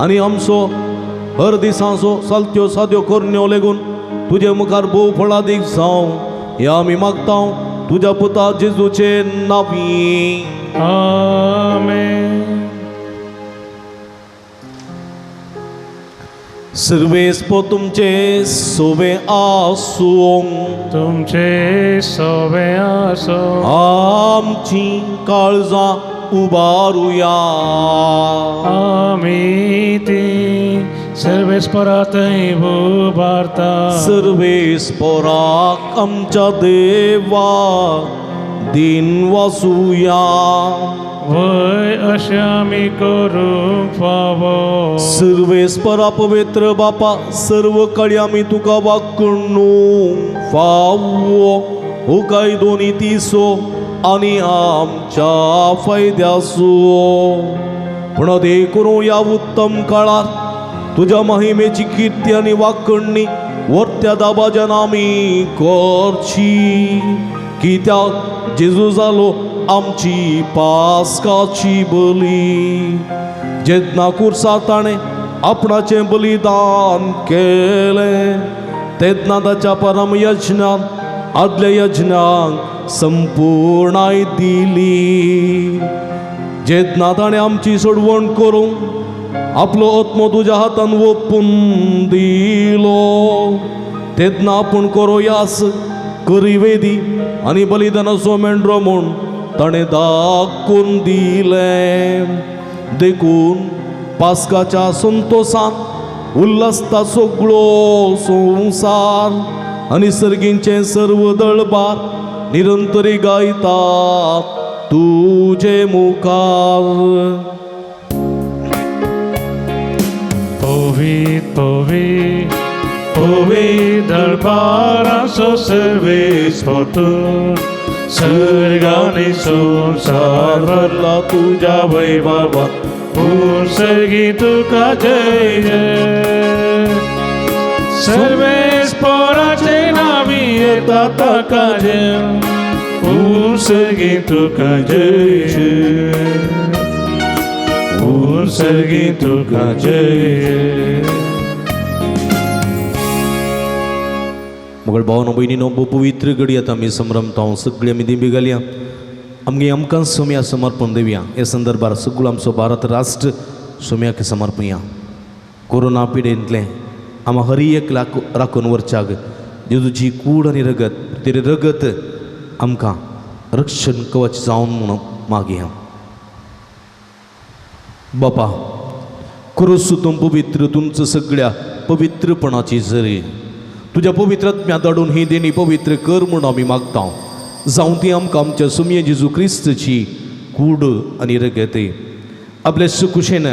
आनी आमचो हर दिसांचो सालत्यो साद्यो करण्यो लेगून तुजे मुखार भोव फळादीक जावं हें आमी मागता तुज्या पुता जेजूचे नांवी. आमेन. सर्वेस्पो तुमचे सोवे आसूं. तुमचे सोवे आसूं. आमची काळजां उबारुया. आमी ती सर्वेस्परा थंय उबारता. सर्वेस्पराक आमच्या देवा दिन वासुया. वय अशें आमी करूंक फावो. सर्वेस्परा पवित्र बापा सर्व कळी आमी तुका वागणू फावो हो कायदो नितीचो आनी आमच्या फायद्याचो. पूण देखून ह्या उत्तम काळार तुज्या महिमेची किर्ती आनी वाकणणी वर्त्या दाबाज्यान आमी करची. कित्याक जेजू जालो आमची पास्काची बली. जेन्ना कुर्सा ताणें आपणाचें बलिदान केलें तेन्ना ताच्या परम यज्ञान आदल्या यज्ञांक संपूर्णाय दिली. जेन्ना ताणें आमची सोडवण करूंक आपलो आत्मो तुज्या हातान ओपून दिलो तेन्ना आपूण करो यास करी वेदी आनी बलिदानाचो मेंढरो म्हूण ताणें दाखोवन दिलें. देखून पास्काच्या संतोसान उल्हासता सगळो संवसार आनी सर्गींचें सर्व दळबार निरंतरी गायता तुजे मुखार. पवित पवित पवित दरबाराचो सर्वेस्पर तूं सर्गानी संवसार भरला तुज्या वैभवान पूण सर्गी तुका जय जय. सर्वेस्पराचे नांवी येता ताका जय पूण सर्गी तुका जय जय पूण सर्गी तुका जय. मगळ भावनो भयणीनो भोव पवित्र घडी आतां आमी संभ्रमता सगळी आमी दिंबी घालया. आमगे आमकां सोम्या समर्पण दिवया. हे संदर्भार सगळो आमचो भारत राष्ट्र सोम्याक समर्पया. कोरोना पिडेंतलें आमा हरी एक राखून व्हरच्याक जेजूची कूड आनी रगत ते रगत आमकां रक्षण कवच जावन म्हणून मागया. बापा क्रूस तूं पवित्र तुमचं सगळ्या पवित्रपणाची जरी तुज्या पवित्र आत्म्या धाडून ही देणी पवित्र कर म्हूण आमी मागता. जावं ती आमकां आमच्या सुमये जेजू क्रिस्तची कूड आनी रगत. आपले सुकुशेन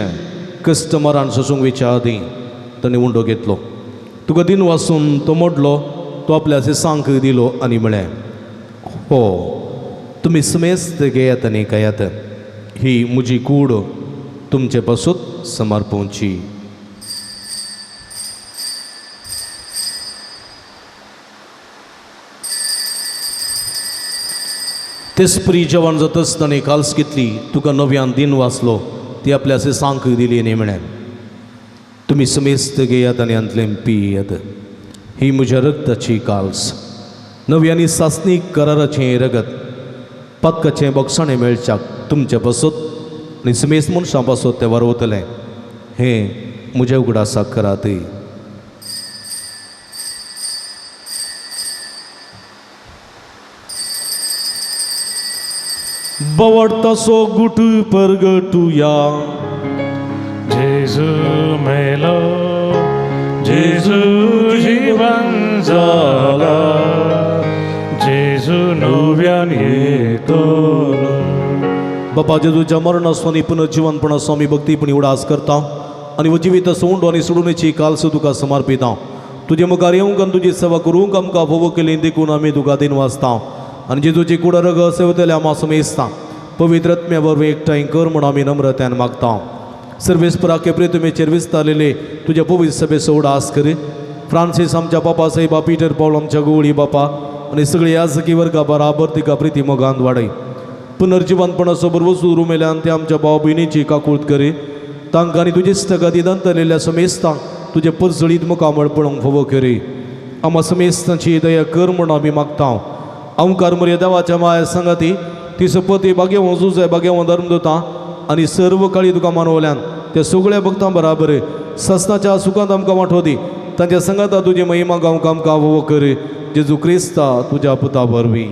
कस्टमरान सोसूंक विचार दी ताणें उंडो घेतलो. तुका दिन वासून तो मोडलो तो आपल्या सांक दिलो आनी म्हळें हो तुमी समेस्त घेयात आनी खायात. ही म्हजी कूड तुमचे पासून समर्पणची. तेसपरी जेवण जाता आसतना काल्स घेतली तुका नव्यान दिन वाचलो ती आपल्या सांक दिली आनी म्हळें तुमी समेस्त घेयात आनी हांतलें पियात. ही म्हज्या रक्ताची काल्स, नवी आनी सासणीक कराराचें रगत, पातकाचें बक्षाणें मेळच्याक तुमचे पासत आनी समेस्त मनशां पासत तें वारवतलें. हें म्हज्या उगडासाक करात. बवडतासो गुट परगटुया. जेजू मेलो, जेजू जीवन जाला, जेजू नव्यान येतलो. बापा जेजूच्या मरणाचो आनी पुनर्जिवनपणाचो आमी भक्तीपणी उडास करता आनी जिवीत सोंड आनी सोडूनेची कालसो तुका समर्पिता. तुजे मुखार येवंक आनी तुजी सेवा करूंक आमकां फोवो केली देखून आमी तुका दिनवासता आनी जेजूची कुड रगत सेवतल्या आमा समेस्ता पवित्र आत्म्या वरवीं एकठांय कर म्हूण आमी नम्रतायेन मागता. सर्वेस्पराके प्रेतुमेचेर विस्तारलेले तुज्या पवित्र सभेचो उडास कर. फ्रांसीस आमच्या बापा साहेबा, पीटर पावल आमच्या गोवळी बापा आनी सगळी याजकी वर्गा बराबर तिका प्रिती मोगान वाडय. पुनर्जिवनपणाचो बरवसूर रुमेल्यान ते आमच्या भाव भयणीची काकूळत करी. तांकां आनी तुजे इश्टागती दंतलेल्या समेस्तांक तुजें परजळीत मुखामळ पळोवंक फावो करी. आमा समेस्तांची दया कर म्हूण आमी मागता. अंकार मरे देवाच्या माया सांगाती ती सपती बागेवो जुजाय बागेवो धर्म दिता आनी सर्व काळी तुका मानवल्यान त्या सगळ्या भक्तां बराबर ससनाच्या सुखांत आमकां वांटो दी. तांच्या सांगाता तुजी महिमा गावंक आमकां फावो कर. जेजू क्रिस्ता तुज्या पुता वरवीं.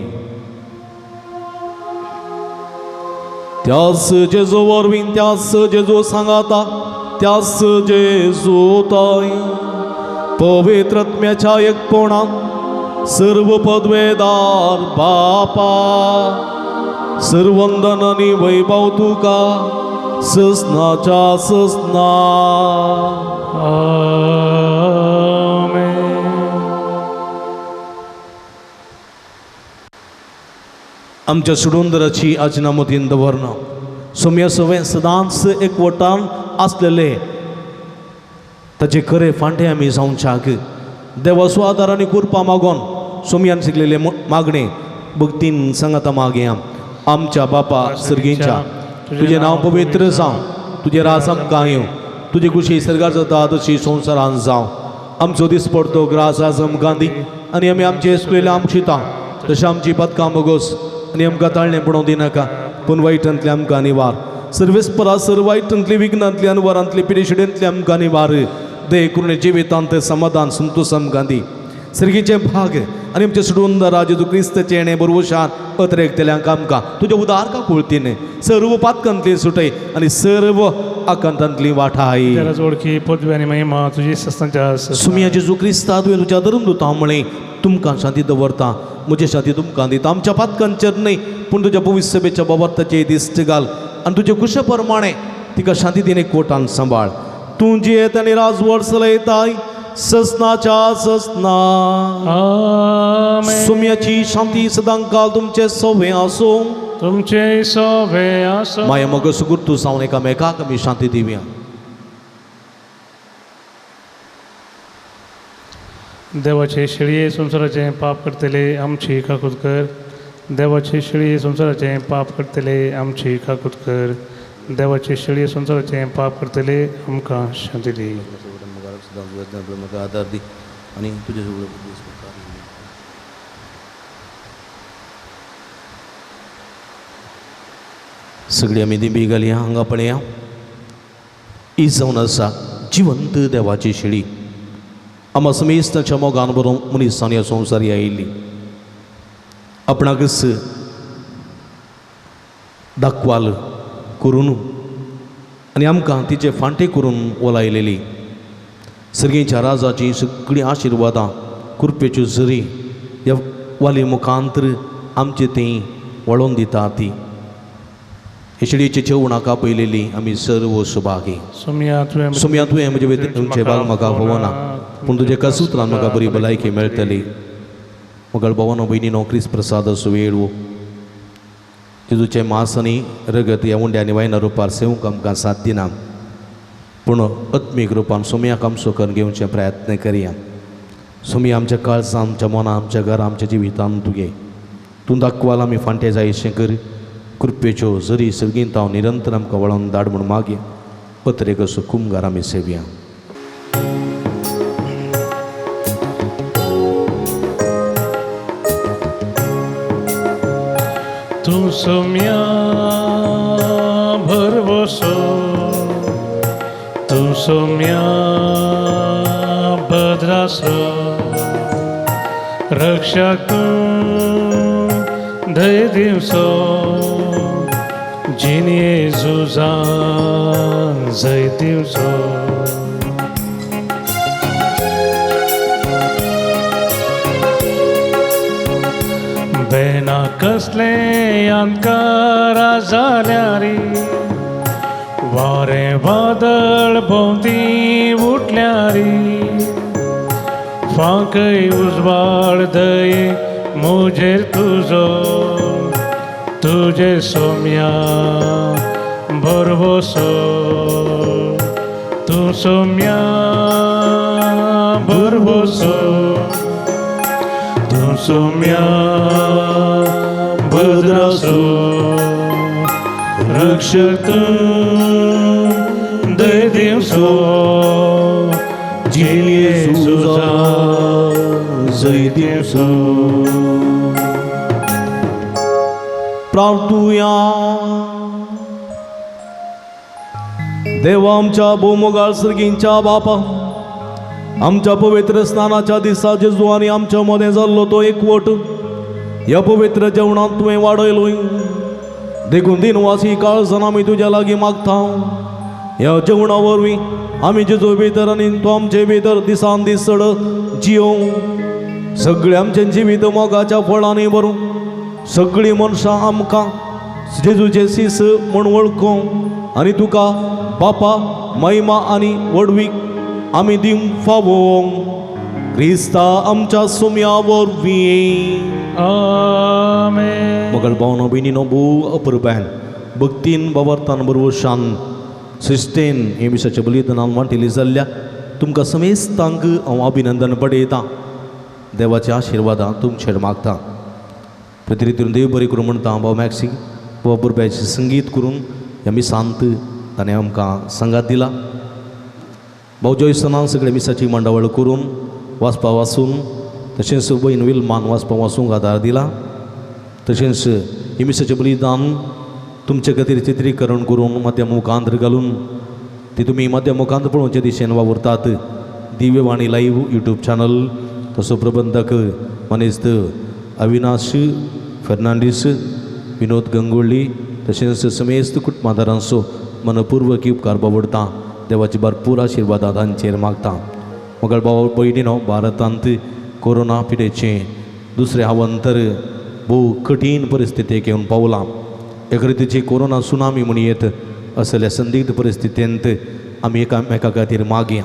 त्यास जेजू वरवीं, त्यास जेजू सांगाता, त्यास जेजू ताई पवित्र आत्म्याच्या एकपणान सर्व पदवेदार बापा सर्वंदन आनी वैभव तुका ससनाच्या ससना. आमेन. आमच्या सुडुंदराची आजना मतीन दवरना सोम्या सवें सदांच एकवटान आसलेले ताचे खरे फांटे आमी जावच्याक देवाचो आदार आनी कृपा मागोन सोमयान शिकलेले मागणे भक्तीन सांगाता मागया. आमच्या बापा सर्गींच्या, तुजें नांव पवित्र जावं, तुजें राज आमकां येवं, तुजी खुशी सर्गार जाता तशी संवसारान जावं. आमचो दीस पडतो ग्रास आज आमकां दी आनी आमी आमचे सुकलेले आमकां शिता तशें आमची पदकां बोगोस आनी आमकां ताळणें पडोवंक दिनाका पूण वायटांतलें आमकां निवार. सर्वेस्परा सर्व वायटांतली विघ्नांतली अनवरांतली पिडेशिडेंतली आमकां निवार. दे करून जिवितांत समाधान संतोष आमकां दी. सर्गीचें भाग आनी आमचें सुडून जेजू क्रिस्ताचें येणें बरवशान अत्रेकतल्यांक आमकां तुज्या उदार काकुळतीन सर्व पातकांतली सुटय आनी सर्व आकांतांतली वाठाय. त्यालाच ओळखी पदवी आनी महिमा तुजी सस्तांच्या सुमिया जेजू क्रिस्ता तुवें तुज्या धरून दुता म्हळें तुमकां शांती दवरता, म्हजी शांती तुमकां दिता. आमच्या पातकांचेर न्हय पूण तुज्या पवित्र सभेच्या बाबताचे दिश्ट घाल आनी तुजे कुशे प्रमाणे तिका शांती दिने कोटान सांबाळ. तूं जियेत आनी राजवट चलयताय ससनाच्या ससना. आमेन. सुम्याची शांती सदांकाल तुमचे सोवे आसूं. तुमचे सोवे आसो. माया मग सुगुर्तू जावन एकामेकाक आमी शांती दिवया. देवाचे शेळये संवसाराचें पाप करतले आमची काकूत कर. देवाचे शेळये संवसाराचें पाप करतले आमची काकूत कर. देवाचे शेळये संवसाराचें पाप करतले आमकां शांती दी. आदार दी आनी तुजे सगळी आमी दिंबी घालया. हांगा पळया ही जावन आसा जिवंत देवाची शेळी. आमा समेस्ताच्या मोगान बरोवन मनीसान ह्या संवसारी आयिल्ली आपणाकच दाखवाल करून आनी आमकां तिचे फांटे करून ओलायलेली. सर्गीच्या राजाची सगळीं आशिर्वादां कृपेच्यो झरी ह्या वाली मुखांतर आमचे थंय वळोवन दिता. ती हे शेळयेच्या जेवणाक आपयलेली आमी सर्व सुभागी. सोम्या तुवें सोम्या तुवें म्हजे तुमचें बाग म्हाका फावना पूण तुजे कसुत्रान म्हाका बरी भलायकी मेळटली. मगळ भोवानो भयणीनो क्रिस्त प्रसादाचो वेळ वो जेजूचें मांस आनी रगत ह्या उंड्या आनी वायना रुपार सेवंक आमकां साथ दिना पूण आत्मीक रुपान सोम्याक आमचो करून घेवचे प्रयत्न करया. सोम्या आमच्या काळजां आमच्या मनां आमच्या घरां आमच्या जिवितान तुगे तूं दाखवाल आमी फांटे जायशें कर. कृपेच्यो जरी सर्गींत हांव निरंतर आमकां वळोवन धाड म्हूण मागया. पत्रेक असो कुमगार आमी सेवया. भरवसो तूं सोम्या भद्रासो रक्षक तूं धैर्य दिवचो जिणये झुजान जैत दिवचो. बेना कसले अंधकारा जाल्यारी वारें वादळ भोंवती उठल्यारी फांकय उजवाड दये म्हजेर तुजो तुजे सोम्या भरवसो तूं सोम्या भरवसो तूं सोम्या भद्रासो रक्षक तूं दय दिवसो जिणये झुजान जैत दिवचो. प्रार्थुया. देवा आमच्या भोवमोगाळ सर्गींच्या बापा, आमच्या पवित्र स्नानाच्या दिसा जेजू आनी आमच्या मदें जाल्लो तो एकवट ह्या पवित्र जेवणांत तुवें वाडयलोय, देखून दिनवासी काळजान आमी तुज्या लागीं मागता. ह्या जेवणा वरवीं आमी जेजू भितर आनी तो आमचे भितर दिसान दीस चड जियोवं, सगळें आमचें जिवीत मोगाच्या फळांनी भरूं, सगळीं मनशां आमकां जेजूचे सीस म्हूण वळखूं आनी तुका बापा महिमा आनी व्हडवीक आमी दिवंक फावो क्रिस्ता आमच्या सुम्या वरवीं. आमेन. मगळ भावनो भयणीनो भोव अपुरबायन भक्तीन बाबर्तान बरवशान सिस्टेन हे मिसाच्या बलिदानान वांटिली जाल्ल्या तुमकां समेस्तांक हांव अभिनंदन पडयतां. देवाच्या आशिर्वादां तुमचेर मागता. प्रतिरितीन देव बरी करूं म्हणटा भाव मॅक्सी भाव अपुरबायचें संगीत करून ह्या मिसांत ताणें आमकां सांगात दिला. भाव जॉयसनान सगळे मिसाची मांडावळ करून वाचपा वाचून तशेंच भयण विलमान वाचपा वाचूंक आदार दिला. तशेंच हे मिसाचें बलिदान तुमचे खातीर चित्रीकरण करून माध्यम मुखांत घालून ती तुमी माध्यम मुखांत पळोवचे दिशेन वावुरतात. दिव्यवाणी लायव्ह यूट्यूब चॅनल तसो प्रबंधक मानेस्त अविनाश फेर्नांडीस, विनोद गंगोळ्ळी तशेंच समेस्त कुटुंबादारांचो मनपूर्वक उपकार बावडता. देवाची भरपूर आशिर्वादां तांचेर मागता. मगळ भाव भयणीनो, भारतांत कोरोना पिडेचें दुसरें आव्हान भोव कठीण परिस्थितीक येवन पावलां. एक रितीची कोरोना सुनामी म्हण येत असल्या संदिग्ध परिस्थितींत आमी एकामेका खातीर मागया.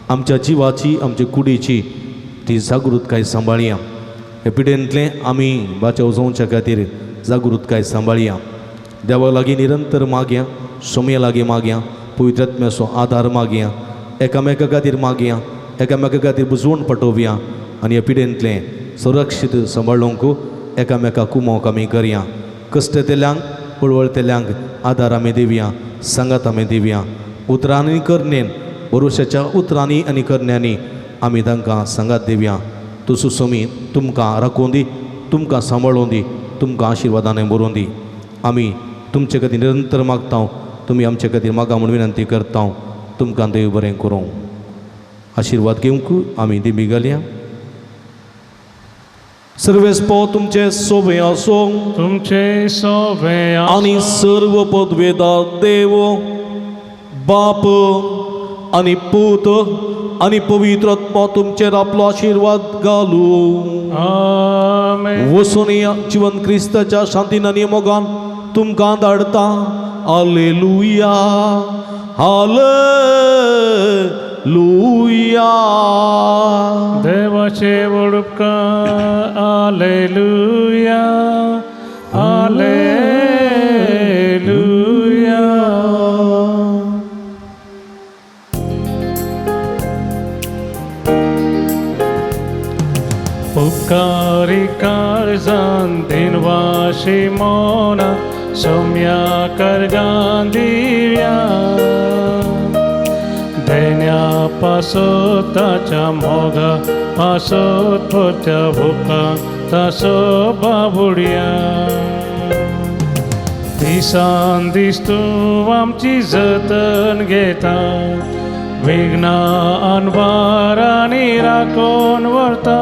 आमच्या जिवाची आमच्या कुडीची ती जागृतकाय सांबाळया. हे पिडेंतलें आमी बाचाव जावच्या खातीर जागृतकाय सांबाळया. देवा लागीं निरंतर मागया, सोम्या लागीं मागया, पवित्र आत्म्याचो आदार मागया, एकामेका खातीर मागया, एकामेका खातीर बुजवण पटोवया आनी ह्या पिडेंतलें सुरक्षीत सांबाळूंक एकामेका कुमोक आमी करया. कश्टतेल्यांक पळवळतेल्यांक आदार आमी दिवया, सांगात आमी दिवया. उतरांनी करणेन भरोश्याच्या उतरांनी आनी करण्यांनी आमी तांकां सांगात दिवया. तसो सोमी तुमकां राखूं दी, तुमकां सांबाळूं दी, तुमकां आशिर्वादान बरोवं दी. आमी तुमचे खातीर निरंतर मागता, तुमी आमचे खातीर मागा म्हूण विनंती करता. तुमकां देव बरें करूं. आशिर्वाद घेवंक आमी दिमी घालया. सर्वेस्पो तुमचे सोबे आसो, तुमचे सोबे आसो, आनी सर्व पदवेदा देव बाप आनी पूत आनी पवित्र आत्मा तुमचेर आपलो आशिर्वाद घालू. आमेन. वचून जिवन क्रिस्ताच्या शांतीन आनी मोगान तुमकां धाडता. Hallelujah, hallelujah. देवाचे वडुपकार. Hallelujah, hallelujah. उपकारी काळजान दिनवाशी मोना सौम्या करगान दिव्या देण्या पासोत ताच्या मोगा पासोत पोत्या भुका तासो बाबुडया. दिसान दीस तूं आमची जतन घेता, विघ्ना अनवारांनी राखून व्हरता,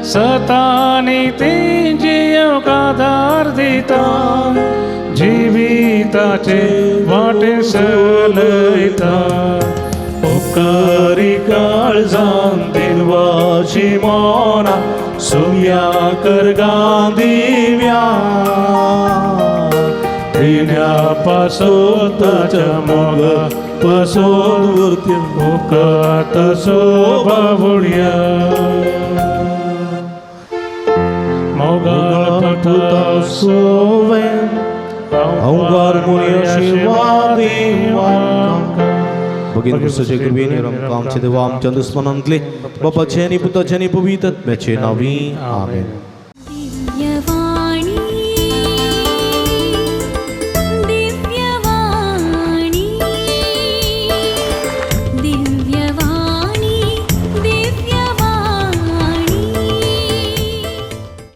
सतानी ती जियोंक आदार दिता, जिविताचे वाटे चलयता. उपकारी काळजान दिलवाची मोना सुम्या करगा दिव्या, दिण्या पासून ताच्या मोगा पासून उपकार तसो बाबुडया. मोगाळ पुता सोवे अवगार मुनी आशीर्वाद भगिनी क्रिस्ताचे कृपेन आमकां आमच्या देवा आमच्या दुस्मनांतले बापाचे आनी पुताचे आनी पवित्र आत्म्याचे नांवी आमेन.